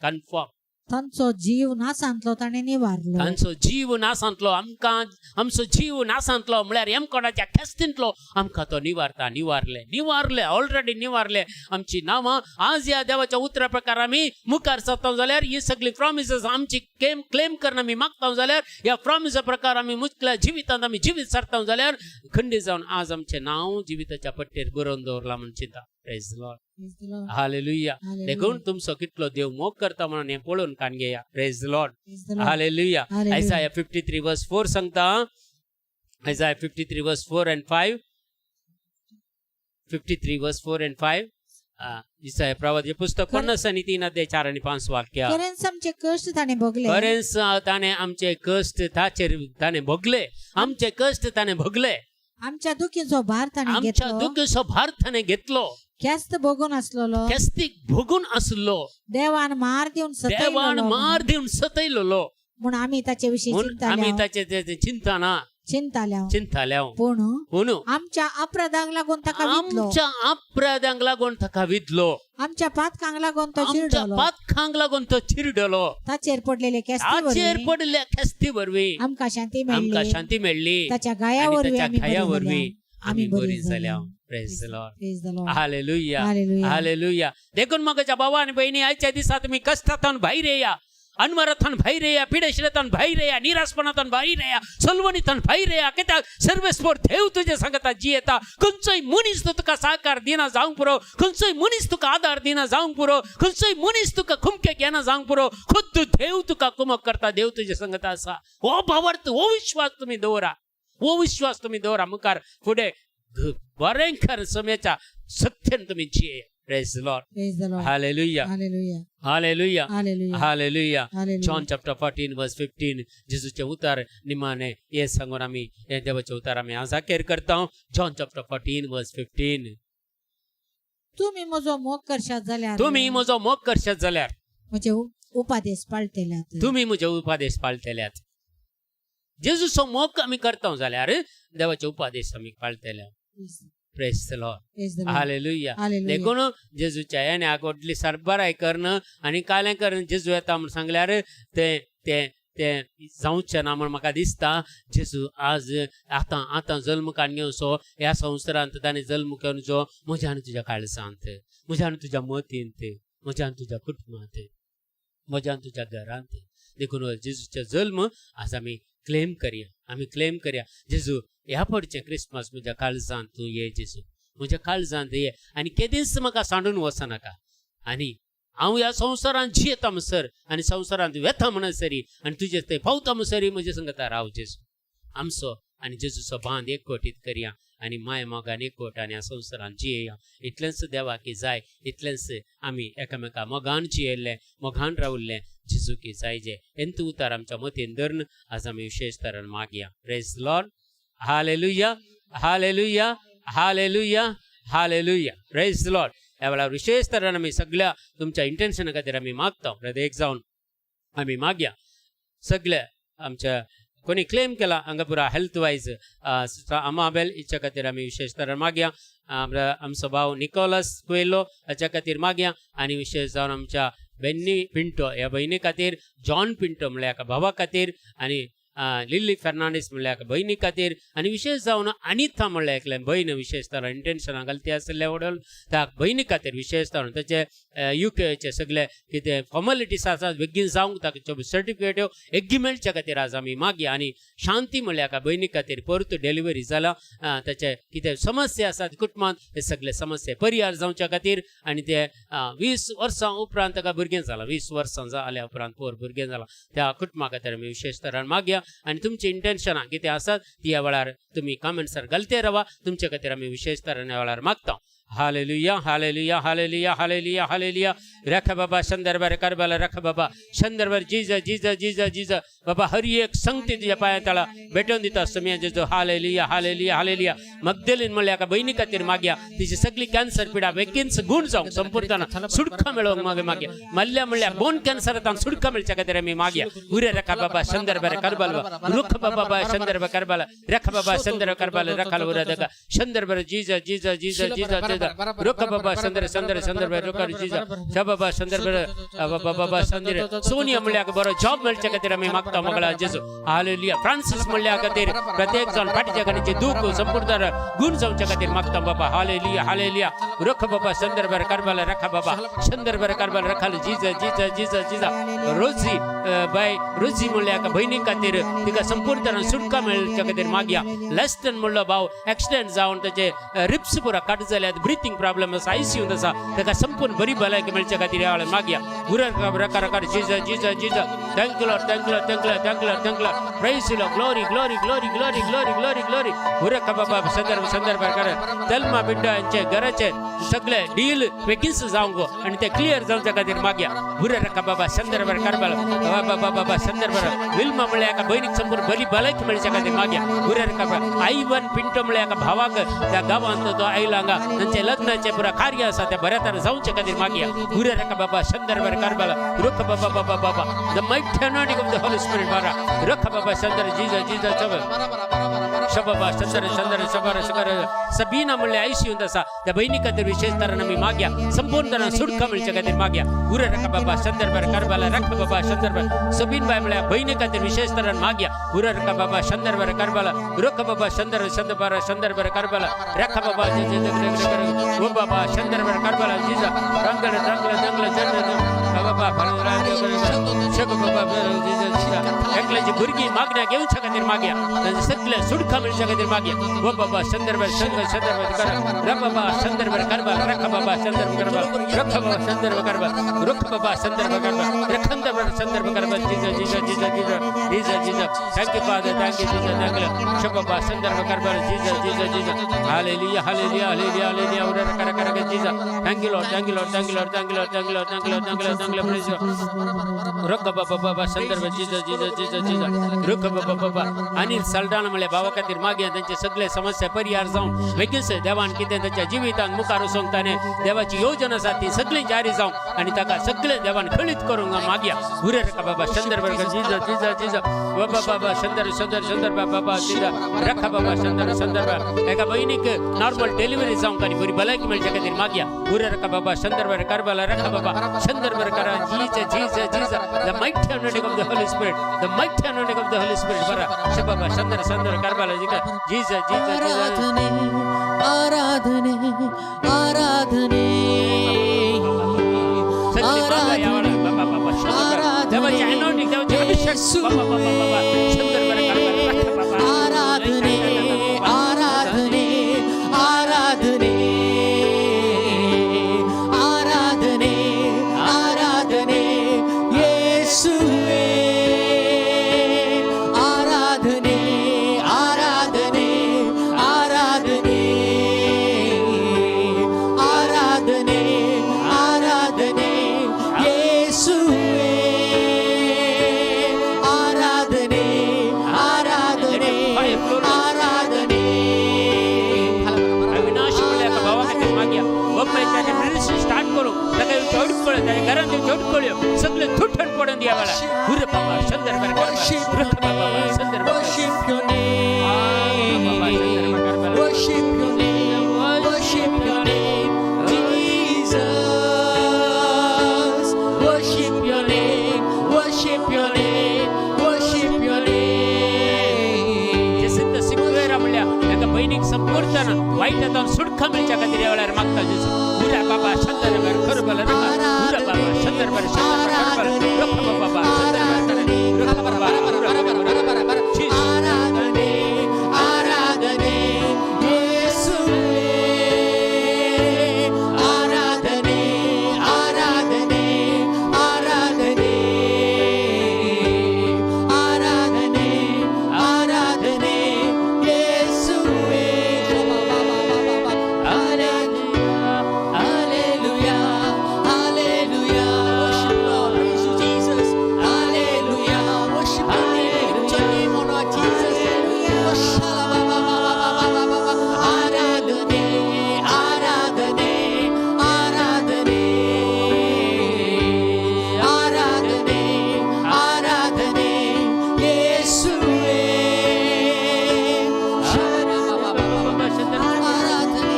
कन्फर्म. तांचो जीव नासांतलो ताणें निवारलो. तांचो जीव नासांतलो, आमकां आमचो जीव नासांतलो म्हळ्यार येमकोणाच्या खेस्तींतलो आमकां तो निवारता. निवारले, निवारले, ऑलरेडी निवारले आमची नांवां. आज ह्या देवाच्या उतरा प्रकार आमी मुखार सरता जाल्यार ही सगळी प्रॉमिसीस आमची क्लेम करून आमी मागता जाल्यार ह्या प्रॉमिसा प्रकार आमी मुखल्या जिवितांत आमी जिवीत सरता जाल्यार खंडीत जावन आज आमचें नांव जिविताच्या पट्टेर बरोवन दवरलां म्हूण चिंता. Praise Lord. Praise the Lord. Hallelujah. Hallelujah. देखून तुमचो कितलो देव मोग करता म्हणून हें पळोवन कान घेया. Praise Lord. Praise the Lord. Hallelujah. Hallelujah. Isaiah 53 verse 4 सांगता. Isaiah 53 verse 4 and 5. 53 verse 4 and 5. Isaiah प्रवादी पुस्तक 53 अध्याय 4 आनी 5 वाक्य. खरेंच आमचे कश्ट ताणें भोगले. खरेंच ताणें आमचे कश्ट ताचेर ताणें भोगले. आमचे कश्ट ताणें भोगले. आमच्या दुखीचो भार ताणें आमच्या घेतलो. दुखीचो भार ताणें घेतलो. ख्यास्त भोगून आसलेलो. ख्यास्तीक भोगून आसलो. देवान मार दिवन देवान सतयलो मार दिवन सतयलेलो म्हूण आमी ताचे विशीं म्हूण आमी चिंताले ताचे चिंतना चिंताल्या. चिंताल्या. पूण पूण आमच्या अपराधांक लागून ताका विटलो. आमच्या अपराधांक लागून ताका विधलो. आमच्या पातकांक लागून तो आमच्या चिरडलो. पातकांक लागून तो चिरडलो. ताचेर पडलेले ख्यास्ती ताचेर वरवीं पडिल्ल्या ख्यास्ती वरवीं आमकां शांती आमकां मेळ्ळी. शांती मेळ्ळी. ताच्या आनी गाया वरवीं ताच्या आमी घाया बरी वरवीं जाल्या. आमी बरी जाल्या. Praise the Lord. Praise the Lord. Hallelujah. Hallelujah. Hallelujah. देखून मगाच्या भावा आनी भयणी, आयच्या दिसा तुमी कश्टांतल्यान भायर येया, अनमरांतल्यान भायर येया, पिडेशिरांतल्यान भायर येया, निराशपणांतल्यान भायर येया, सलवणींतल्यान भायर येया. कित्याक सर्वेस्पोर देव तुजे सांगता जियेता. खंयचोय मनीस तुका साकार दिना जावंक पुरो, खंयचोय मनीस तुका आदार दिना जावंक पुरो, खंयचोय मनीस तुका खुमके घेना जावंक पुरो, खुद्द देव तुका कुमक करता. देव तुजे संगता आसा. हो भावार्थ, हो विश्वास तुमी दवरा, हो विश्वास तुमी दवरा. मुखार फुडें बरें समयाच्या सत्यान तुमी जिये. Praise the Lord. Praise the Lord. Hallelujah. Hallelujah. Hallelujah. Hallelujah. Hallelujah. Hallelujah. John chapter 14 verse 15. जेजूचे उतार निमाणे हे सांगून आमी हे देवाचे उतार आमी आज अखेर करता. John chapter 14 verse 15. तुम्ही म्हजो मोग करशात जाल्यार, तुमी म्हजो मोग करशात जाल्यार, म्हजे उपादेश पाळटेल्यात. तुमी म्हजे उपादेश पाळटेल्यात. जेजूचो मोग आमी करता जाल्यार देवाचे उपादेश आमी पाळटेले. Praise the Lord. Praise the Lord. Hallelujah. Hallelujah. देखून जेजूच्या येण्याक व्हडली सरबराय करून आनी कालें करून जेजू येता म्हूण सांगल्यार तें तें तें जावचें ना म्हूण म्हाका दिसता. जेजू आज आतां आतां जल्म काडून घेवचो ह्या संवसारांत. ताणें जल्म घेवचो म्हज्या आनी तुज्या काळजांत, म्हज्या आनी तुज्या मतींत, म्हज्या आनी तुज्या कुटुंबांत, म्हज्या आनी तुज्या घरांत. देखून जेजूचो जल्म आज आमी क्लेम करया, आमी क्लेम करया. जेजू, ह्या पडचें क्रिस्मस म्हज्या काळजांत तूं ये. जेजू, म्हज्या काळजांत ये आनी केदींच म्हाका सांडून वचनाका. आनी हांव ह्या संवसारांत जियेता म्हणसर आनी संवसारांत वेता म्हणसरी आनी तुजे थंय पावता म्हणसरी म्हजे संगता राव जेजू. आमचो आनी जेजूचो बांद एकवटीत करया आनी माय मोगान एकवट आनी ह्या संवसारांत जियेया. इतलेंच देवाक जाय, इतलेंच. आमी एकामेका मोगान जियेल्ले, मोगान रावल्ले जेजूकी जाय. जे हेंच उतार आमच्या मतीन धरून आज आमी विशेश तरान मागया. Praise Lord. Hallelujah. Hallelujah. Hallelujah. Hallelujah. Praise Lord. ह्या वेळार विशेश तरान आमी सगळ्या तुमच्या इंटेन्शना खातीर आमी मागता. प्रत्येक जावन आमी मागया. सगळ्या आमच्या कोणी क्लेम केला हांगा पुरा हेल्थ वायज, अमाबेल हिच्या खातीर आमी विशेश तरान मागया. आमचो भाव निकोलस कुएलो हाच्या खातीर मागया. आनी विशेश जावन आमच्या बेन्नी पिंटो ह्या भयणी खातीर, जॉन पिंटो म्हणल्यार एका भावा खातीर, आनी लिल्ली फेर्नांडीस म्हणल्यार एका भयणी खातीर, आनी विशेश जावन अनिता म्हणल्यार एकलें भयण विशेश तरान इंटेन्शनां घालती आशिल्लें वडल त्या भयणी खातीर विशेश तरान ताचे युकेचे सगळे कितें फॉर्मेलिटीज आसात बेगीन जावंक, ताका सर्टिफिकेट बेगीन मेळच्या खातीर आज आमी मागया. आनी शांती म्हणल्यार एका भयणी खातीर, परत डिलिव्हरी जाला, ताचे कितें समस्या आसात कुटुंबांत ते सगळे समस्या परिहार जावच्या खातीर. आनी ते 20 वर्सां उपरांत ताका भुरगें जालां, 20 वर्सां जाल्या उपरांत पोर भुरगें जालां, त्या कुटुंबा खातीर आमी विशेश तरान मागया. आनी तुमची इंटेन्शनां कितें आसात ती ह्या वेळार तुमी कमेंट्सार घालते रावा. तुमचे खातीर आमी विशेश तरान ह्या वेळार मागता. Hallelujah. Hallelujah. Hallelujah. Hallelujah. Hallelujah. रख बाबा संदर्भ करबला, रख बाबा संदर्भ. जीज जीज जीज जीज बाबा, हर एक संगती तुझ्या पांया तळा भेटून दिता समय जेजू. हालेलुया. हालेलुया. हालेलुया. मगदलीन म्हणल्या एका बहिणी खातीर मागया. तिची सगळी कॅन्सर पिडा बेगीन गुण जावंक, संपूर्ण सुटका मेळोवंक मागे मागया. मल्ल्या म्हणल्या बोन कॅन्सर सुटका मेळच्या खातीर आमी मागया. उरे रखा बाबा संदर्भ करबल, रुख बाबा संदर्भ करबल, रख बाबा संदर्भ करबल, रखाल उरे दगा संदर्भ. जीज जीज जीज जीज जीज रुख बाबा संदर्भ संदर्भ संदर्भ रुख जीज बाबा संदर्भ बाबा बाबा संदर्भ. सोनिया म्हणल्या बरो जॉब मेळच्या खातीर आमी मागता मगळा जेजू. हालेलुया. फ्रान्सिस म्हणल्या खातीर प्रत्येक जण फाटीच्या खाणीचे दुःख संपूर्ण गुण जावच्या खातीर मागता बाबा. हालेलुया. हालेलुया. रुख बाबा संदर्भ करबल, रखा बाबा संदर्भ करबल, रखाल जीज जीज जीज जीज. रोजी बाय रोजी म्हणल्या एका भयणी खातीर तिका संपूर्ण सुटका मेळच्या खातीर मागया. लेस्टन म्हणलो भाव एक्सिडेंट जावन ताचे रिब्स पुरा कट जाल्यात, ब्रिथींग प्रॉब्लम आसा, आयसीयूंत आसा, ताका संपूर्ण बरी भलायकी मेळच्या खातीर ह्या वेळार मागया. गुरर रका रका जीज जीज जीज. Thank you Lord. Thank you Lord. Thank you Lord. Thank you Lord. Thank you Lord. Praise you Lord. Glory, glory, glory, glory, glory, glory, glory. गुरक बाबा संदर्भ संदर्भ कर. तल्मा बिड्डा यांचे घराचे सगळे डील बेगीन जावंक आणि ते क्लियर जावच्या खातीर मागया. गुरे रका बाबा संदर्भ करबल बाबा बाबा बाबा संदर्भ. विल्मा म्हणल्या एका भयणीक संपूर्ण बरी भलायकी मेळच्या खातीर मागया. गुरे रका आयवन पिंटो म्हणल्या एका भावाक त्या गांवांत तो आयला हांगा, तांचे लग्नाचे पुरा कार्य आसा त्या बऱ्या तरेन जावचे खातीर मागया. गुरे रका बाबा संदर्भ करबल रुख बाबा बाबा बाबा. The mighty anointing of the Holy Spirit बारा रख बाबा संदर्भ जीज जीज. शबाबा चंदर चंदर शबर शबर सबीना म्हणले आयसीयूंत आसा त्या भयणी खातीर विशेष तरान आमी मागया संपूर्ण तरान सुटका मेळच्या खातीर मागया उरे रका बाबा संदर्भ करबाला रख बाबा संदर्भ सबीन बाय म्हळ्यार भयणी खातीर विशेष तरान मागया उरे रका बाबा संदर्भ करबाला रुख बाबा संदर्भ संदर्भ संदर्भ करबाला रख बाबा ओ बाबा संदर्भ करबाला जीजा रंगल रंगल दंगल बाबा बाबा एकल्याची भुरगीं मागण्या घेवच्या खातीर मागया तांचे सगळे सुटका मेळच्या खातीर मागया ओ बाबा संदर्भ संदर्भ संदर्भ कर र बाबा संदर्भ करबा रख बाबा संदर्भ करबा रख बाबा संदर्भ करबा रुख बाबा संदर्भ करबा रखंदर्भ संदर्भ करबा जीजा जीजा जीजा जीजा जीजा जीजा thank you father thank you जीजा thank you शबाबा संदर्भ करबा जीजा जीजा जीजा hallelujah hallelujah hallelujah hallelujah उरे कर कर कर जीजा thank you Lord thank you Lord thank you Lord thank you Lord thank you Lord thank you Lord thank you thank you praise रुख बाबा बाबा संदर्भ जीजा जीजा जीजा जीजा रुख बाबा बाबा अनिल सलडाना म्हणल्यार भावा खातीर मागया तांचे सगळे समस्या परिहार जावन बेगीन देवान कितें तांच्या जिवितांत मुखार वचूंक ताणें देवाची योजना आसा ती सगळी जारी जावं आनी ताका सगळें देवान खळीत करूंक मागया उरे रका बाबा संदर्भ जीजा जीजा जीजा बाबा बाबा संदर्भ संदर्भ संदर्भ बाबा जीजा रखा बाबा संदर्भ संदर्भ एका भयणीक नॉर्मल डिलिव्हरी जावंक आनी बरी भलायकी मेळच्या खातीर मागया उरे रका बाबा संदर्भ करबाला रखा बाबा संदर्भ करा जीजा जीजा जीजा the mighty anointing of the Holy Spirit, the mighty anointing of the Holy Spirit. बरा शबाबा संदर संदर करबाला जीजा जीजा जीजा आराधने आराधने आराधने सगळी मागा या वेळा. बाबा बाबा संदर देवाची anointing, देवाची अभिषेक. बाबा बाबा बाबा संदर बरं करबाला रखा बाबा. आराधने आराधने आराधने आराधने आराधने येशुवे आराधने आराधने आराधने आराधने आराधने येशुवे आराधने आराधने आराधने अविनाश म्हणल्यार एका भावा खातीर मागया बम्बईच्याने मिनिस्ट्री स्टार्ट करूंक ताका चौडकळ्यो ताच्या घरांत चौडकळ्यो सगळे तुटण पडून दिया वेळा हुर बाबा संदर्भ Worship बाबा संदर्भ Worship your name. Worship your name. Worship your name, Jesus. Worship your name. Worship your name. Worship your name. Jacinto Sequeira म्हणल्यार एका भयणीक संपूर्ण वायट जावन सुटका मेळच्या खातीर ह्या वेळार मागता जेजू उरा बाबा संदर्भ खरबल उरा बाबा संदर्भ संदर्भ रख बाबा संदर्भ रख बाबा आराधने आराधने येशुवे आराधने आराधने आराधने आराधने आराधने येशुवे hallelujah hallelujah worship Lord praise you Jesus hallelujah worship your name lift your name on our Jesus आराधने आराधने आराधने आराधने आराधने येशुवे आराधने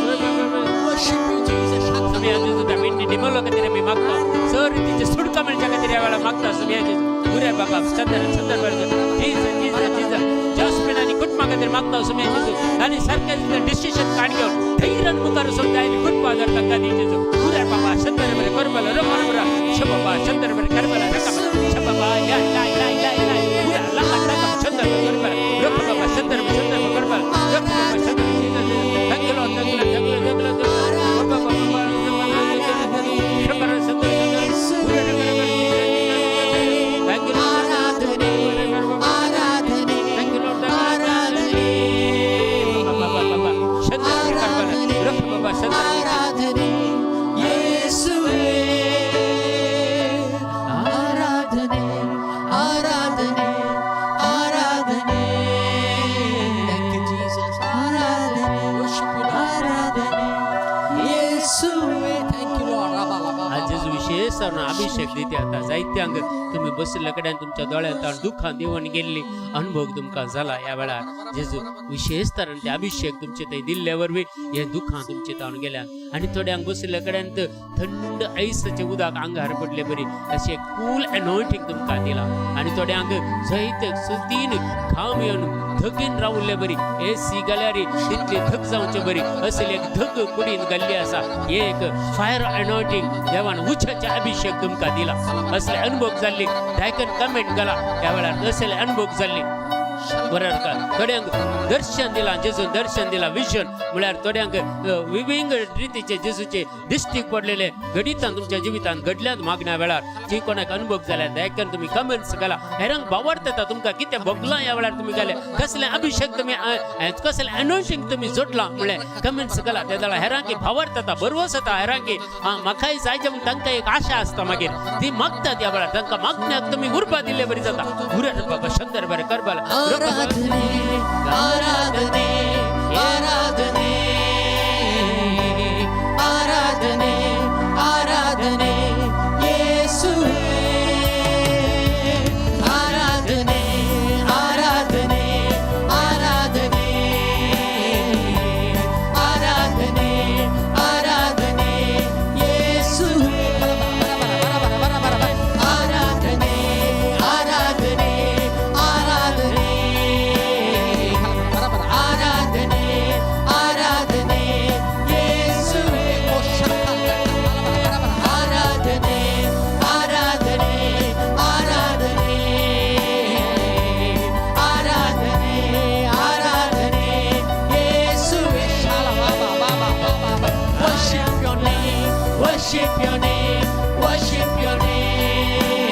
worship you Jesus सुम्या जेजू त्या विण्णी डिमलो खातीर आमी मागता सर तिचे सुटका मेळच्या खातीर ह्या वेळार मागता सुम्या जेजू उरे बाबा संदर्भ संदर्भ जीज जीज जीज जास्मिन आनी कुटुंबा खातीर मागता सुम्या जेजू आनी सारकें डिसिशन काड घेवन धैर्यान मुखार वचून जाय कुटुंबा आदार तांकां दी जेजू उरे बाबा संदर्भ करबला रबरा शबाबा संदर्भ करबला रकम शबाबा या लाई लाई लाई लाई उरा लका लका संदर्भ करबला रख बाबा संदर्भ संदर्भ करबला रख बाबा संदर्भ thank you Lord thank you thank you thank you बाबा बाबा शंकर संदर्भ thank you आराधने आराधने thank you Lord आराधने बाबा बाबा संदर्भ करबला रख बाबा संदर्भ आराधने येशुवे आराधने आराधने आराधने Thank you Jesus आराधने worship you Lord आराधने येशुवे Thank you Lord आज जेजू विशेष अभिषेक दिते आता जायत्यांक तुमी बशिल्ल्या कडेन तुमच्या दोळ्यांत दुखां देंवन गेल्ली अनुभव तुमकां जाला ह्या वेळार जेजू विशेष तरेन ते अभिषेक तुमचे थंय दिल्ले वरवीं हे दुखां तुमचे तावन गेल्या आनी थोड्यांक बशिल्ल्या कडेन थंड आयसाचें उदक आंगार पडले बरी अशें कूल एनॉयटींग तुमकां दिलां आनी थोड्यांक जैत सुतीन घाम येवन थकीन रावल्ले बरी एसी घाल्यार तितली थक जावचे बरी असली एक धग कुडीन घाल्ली आसा. एक फायर एनॉयटींग देवान उच्चाचे अभिषेक तुमकां दिला. असले अनुभव जाल्ली दायकन कमेंट घाला ह्या वेळार असले अनुभव जाल्ली बरोबर का. थोड्यांक दर्शन दिलां जेजून दर्शन दिलां विजन म्हळ्यार थोड्यांक विविंग रितीचे जेजूचे दिश्टीक पडलेले घडितान तुमच्या जिवितान घडल्यात मागण्या वेळार जी कोणाक अनुभव जाल्या दायकन तुमी कमेंट्स घाला. हेरांक बावडटा येता तुमकां कितें भोगलां ह्या वेळार तुमी घाले कसलें अभिषेक तुमी कसलें अनोशींग तुमी जोडलां म्हळ्यार कमेंट्स घाला. ते जाल्यार हेरांकी भावार्थ येता बरवस येता हेरांकी आं म्हाकाय जायचें म्हूण तांकां एक आशा आसता मागीर ती मागतात ह्या वेळार तांकां मागण्याक तुमी उर्बा दिल्ले बरी जाता. उरत बाबा शंकर बरें करबाला. आराधने आराधने आराधने आराधने आराधने येसुवे आराधने आराधने आराधने आराधने आराधने येसुवे आराधने आराधने आराधने आराधने आराधने येसुवे आराधने आराधने आराधने आराधने आराधने येसुवे. Worship your name, worship your name, worship your name,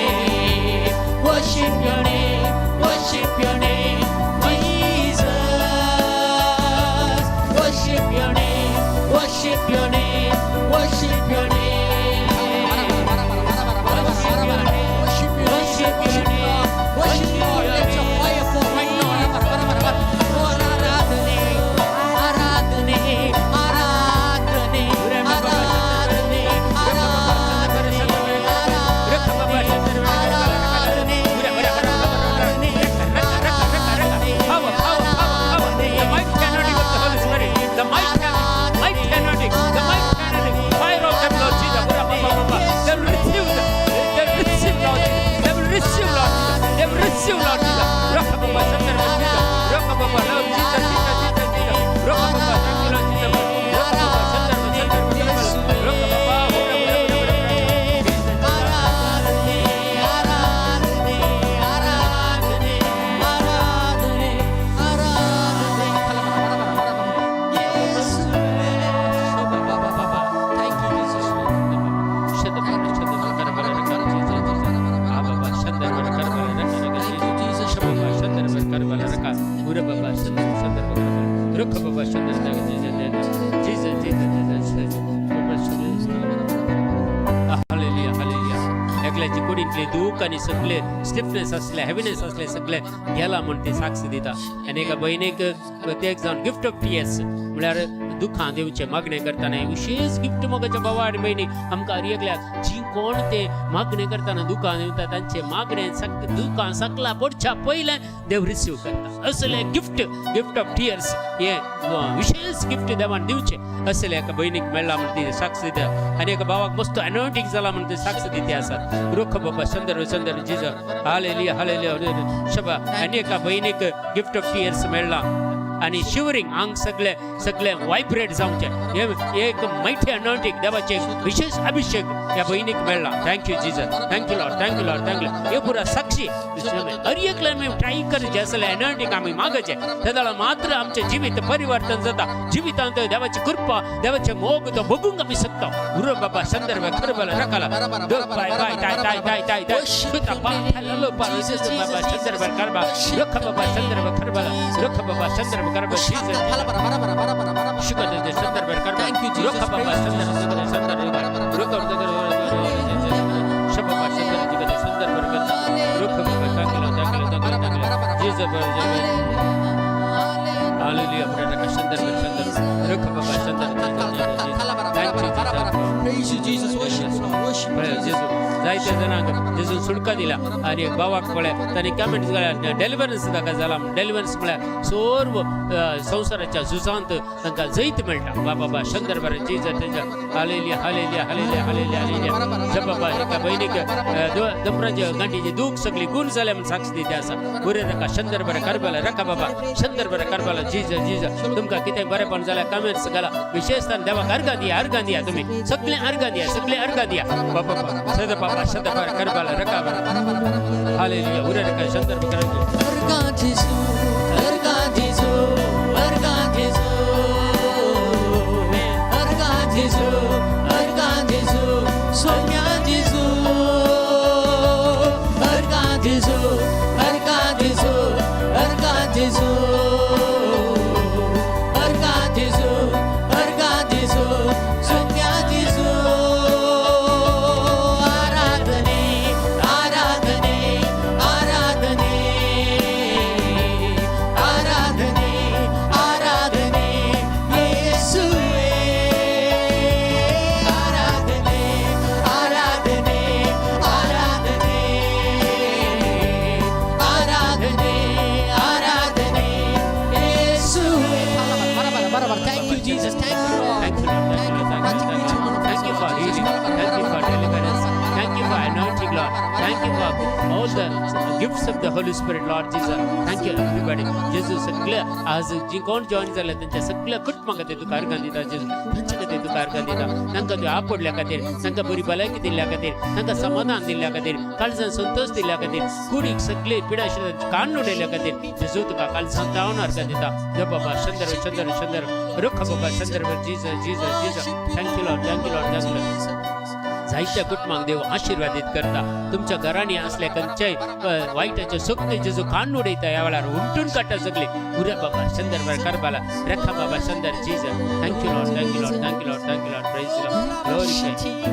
worship your name, worship your name, Jesus. Worship your name, worship your name, worship your name. Worship your name, worship your name, Worship Lord, let your fire fall right now. आराधने आराधने आराधने आराधने आराधने आराधने आराधने. Power, power, power, power. The mighty anointing of the Holy Spirit. The mighty anointing, mighty anointing, the mighty anointing. Fire of them, Lord Jesus. They will receive them. They will receive, Lord Jesus. They will receive, Lord Jesus. They will receive, Lord Jesus. Raka Baba, Shankar Jesus. Raka Baba, Lord Jesus, Jesus, Jesus, Jesus. Raka Baba, thank you, Lord Jesus. Raka Baba, Shankar, Shankar, Shankar. Raka Baba, Hora, Hora, Hora, Hora. Jesus. आराधने आराधने आराधने आराधने आराधने येसुवे. Thank you, Jesus. Hallelujah, hallelujah. एकल्याची कुडींतले दूख आनी सगळे stiffness आसले हेविनेस आसले सगळे गेला म्हण ते साक्ष दिता. आनी एका भयणीक ते एक जावन गिफ्ट ऑफ टियर्स म्हळ्यार दुखां दिवचें मागणें करतना विशेष गिफ्ट मोगाच्या भावा आनी भयणी आमकां हर एकल्याक जी कोण ते मागणें करतना दुखां दिवता तांचे मागणें दुखां सकला पडच्या पयलें देव रिसीव करता. असले गिफ्ट गिफ्ट ऑफ टियर्स हे विशेष गिफ्ट देवान दिवचें असले एका भयणीक मेळ्ळा म्हण ती साक्ष दिता. आनी एका भावाक मस्त अनॉयंटींग जाला म्हण ते साक्ष दिते आसात. रोख बाबा संदर्भ संदर्भ जिज हालेलुया हालेलुया शबा. आनी एका भयणीक गिफ्ट ऑफ टियर्स मेळ्ळा आनी शिवरींग आंग सगळे सगळे वायब्रेट जावचें हे एक मैठे अनॉयंटींग देवाचे विशेष अभिषेक ह्या भयणीक मेळ्ळा. Thank you Jesus, thank you Lord, thank you Lord, thank you. हे पुरा साक्षी हर एकल्यान आमी ट्राय करचें असलें अनॉयंटींग आमी मागचें तेदळा मात्र आमचें जिवीत परिवर्तन जाता. जिवितांत देवाची कृपा देवाचे मोग तो भोगूंक आमी शकता. गुरू बाबा संदर्भ खरबल रकाला बाय बाय ताय ताय ताय ताय ताय सुता पा हलो पा बाबा संदर्भ करबा रख बाबा संदर्भ खरबला रख बाबा संदर्भ करबा जीसस शुक्र दे संदर्भ करबा Thank you, Jesus. रख बाबा संदर्भ संदर्भ रख शबा संदर्भ संदर्भ रख बाबा thank you thank you thank you thank you Jesus. Hallelujah. संदर्भ संदर्भ रख बाबा संदर्भ. Thank you Jesus. Praise you, Jesus. Worship you, Lord. Worship you, Praise Jesus. Jesus. जायत्या जाणांक जेजून सुटका दिला आनी एक भावाक पळय ताणें कमेंट डेलिवरन्स ताका जाला. डेलिवरन्स म्हळ्यार सर्व संवसाराच्या झुजांत तांकां जैत मेळटा. बाबा शंदर बरें जीजस तेजा hallelujah hallelujah hallelujah hallelujah hallelujah. जप बाबा एका भयणीक दमराच्या गांठीची दूख सगळी गुण जाल्या म्हूण साक्ष दिता आसा. बरें रका शंदर बरें करबला रका बाबा शंदर बरें करबला जीजस जीजस. तुमकां कितें बरेंपण जाल्यार कमेंट्स घाला. विशेषतान देवाक अर्गां दिया, अर्गां दिया, तुमी सगळें अर्गां दिया, सगळें अर्गां दिया. बाबा सद बाबा शंदर बरें करबला रका हालेलुया. उरे रका शंदर बरें अर्गां जेजू, अर्गां जेजू, अर्गां जेजू, अर्गां जेजू, अर्गां जेजू, सोम्या जेजू, अर्गां जेजू, अर्गां जेजू, अर्गां जेजू, अर्गां जेजू, अर्गां जेजू, सोम्या जेजू. आराधने, आराधने, आराधने, आराधने, आराधने येसुवे. आराधने, आराधने, आराधने, आराधने, आराधने येसुवे. बरोबर बरोबर. Thank you Jesus, thank you. Thank you, Lord. Thank you, Lord. Thank you, Lord. Thank you for healing. Thank you for deliverance. Thank you for anointing, Lord. Thank you for all the gifts of the Holy Spirit, Lord Jesus. Thank you, everybody. Jesus, सगळे आज जी कोण join जाले त्यांच्या सगळ्या कुटुंबा खातीर तुका अर्गां दिता जेजू. तांचे खातीर तुका अर्गां दिता. तांकां तुवें आपडल्या खातीर, तांकां बरी भलायकी दिल्ल्या खातीर, तांकां समाधान दिल्ल्या खातीर, काळजान संतोष दिल्ल्या खातीर, कुडीक सगळे पिडा काडून उडयल्या खातीर जेजू तुका काळजान तावन अर्गां दिता. जप बाबा शंदर शंदर शंदर रुख बाबा शंदर Jesus Jesus Jesus. Thank you Lord, thank you Lord, thank you Lord. जायत्या कुटुंबांक देव आशिर्वादीत करता. तुमच्या घरांनी असल्या खंयच्याय वायटाच्यो शक्ती जेजू काडून उडयता. ह्या वेळार उमटून काडटा सगळी. उऱ्या बाबा शंदर बर करबाला रेखा बाबा शंदर Jesus. Thank you Lord, thank you Lord, thank you Lord, thank you Lord. Praise Lord, glory.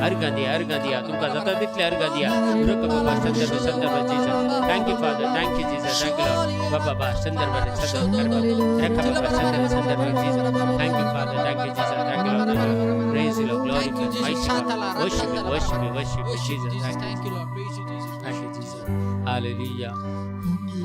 अर्गां दिया, अर्गां दिया, तुमकां जाता तितले अर्गां दिया. रुख बाबा शंदर शंदर Jesus. Thank you Father, thank you Jesus, thank you Lord. बाबा बाबा शंदर बर शंदर करबाला रेखा बाबा शंदर शंदर Jesus. Thank you Father, thank you Jesus, thank you Lord. Praise Lord, glory. Thank you, Jesus. Mighty God. Worship you, worship you, worship you, Jesus. Thank you. Thank you Lord, praise you Jesus. Thank you, Jesus. Hallelujah.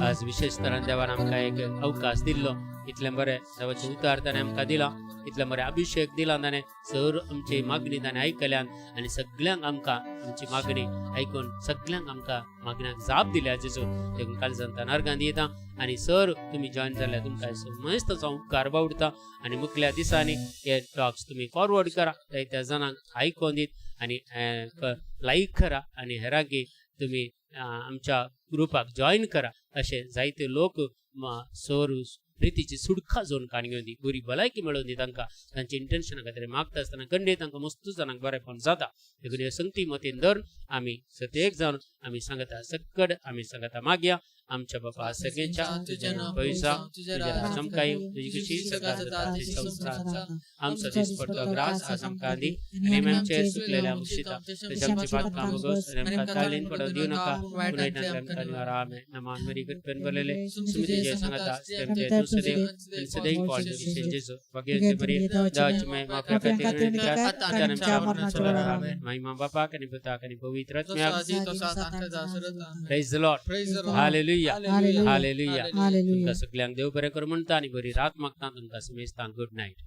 आज विशेष तरान देवान आमकां एक अवकाश दिल्लो. इतलें बरें देवाचें उतार ताणें आमकां दिला, इतलें बरें अभिशेक दिला ताणें. सर आमची मागणी ताणें आयकल्यान आनी सगल्यांक आमकां आमची मागणी आयकून सगल्यांक आमकां मागण्याक जाप दिल्या जेजू. देखून कालजान तान अर्गां दिता आनी सर तुमी जॉयन जाल्यार तुमकां मस्त उपकार बावडटा. आनी मुखल्या दिसांनी हे टॉक्स तुमी फॉरवर्ड करा, जायत्या जाणांक आयकोन दीत आनी लायक करा आनी हेरांकी तुमी आमच्या ग्रुपाक जॉयन करा. अशे जायते लोक सोर रितीची सुडका जोन काण घेवन दी, बरी भलायकी मेळोवन दी तांकां. तांचे इंटेन्शना खातीर मागता आसतना गंडे तांकां मस्त जाणांक बरेंपण जाता. देखून हे संगती मतीन धरून आमी सत्येक जावन आमी सांगता सक्कड आमी सांगता मागया. आमच्या बापा सगळ्यांच्या, तुझ्या नांव पयसा, तुझ्या राज आमकां येवं, तुजी कशी स्वर्गात जाता तशी संवसारांत. आमचो दिसपडतो ग्रास आज आमकां दी आनी आमी आमचे चुकलेल्या मुक्षिता तशें आमची पातकां भोगोस आनी आमकां तालीन पडोवंक दिवं नाका, पूण वायटांतल्यान आमकां निवार. आमेन. नमान मरी कृपेन भरलेले, सुमी तुजे सांगाता, आमचे तूं सदैव आनी सदैव पावल जेजू भाग्यवंती मरिये, देवाची माय, माफी खातीर विनंती कर, आतां आनी आमच्या मरणाच्या वेळार. आमेन. महिमा बापाक आनी पुताक आनी पवित्र आत्म्याक. Praise the Lord. Praise the Lord. Hallelujah. Hallelujah. Hallelujah. Hallelujah. तुमकां सगल्यांक देव बरें करूं म्हणटा आनी बरी रात मागता तुमकां समेस्तांक. Good night.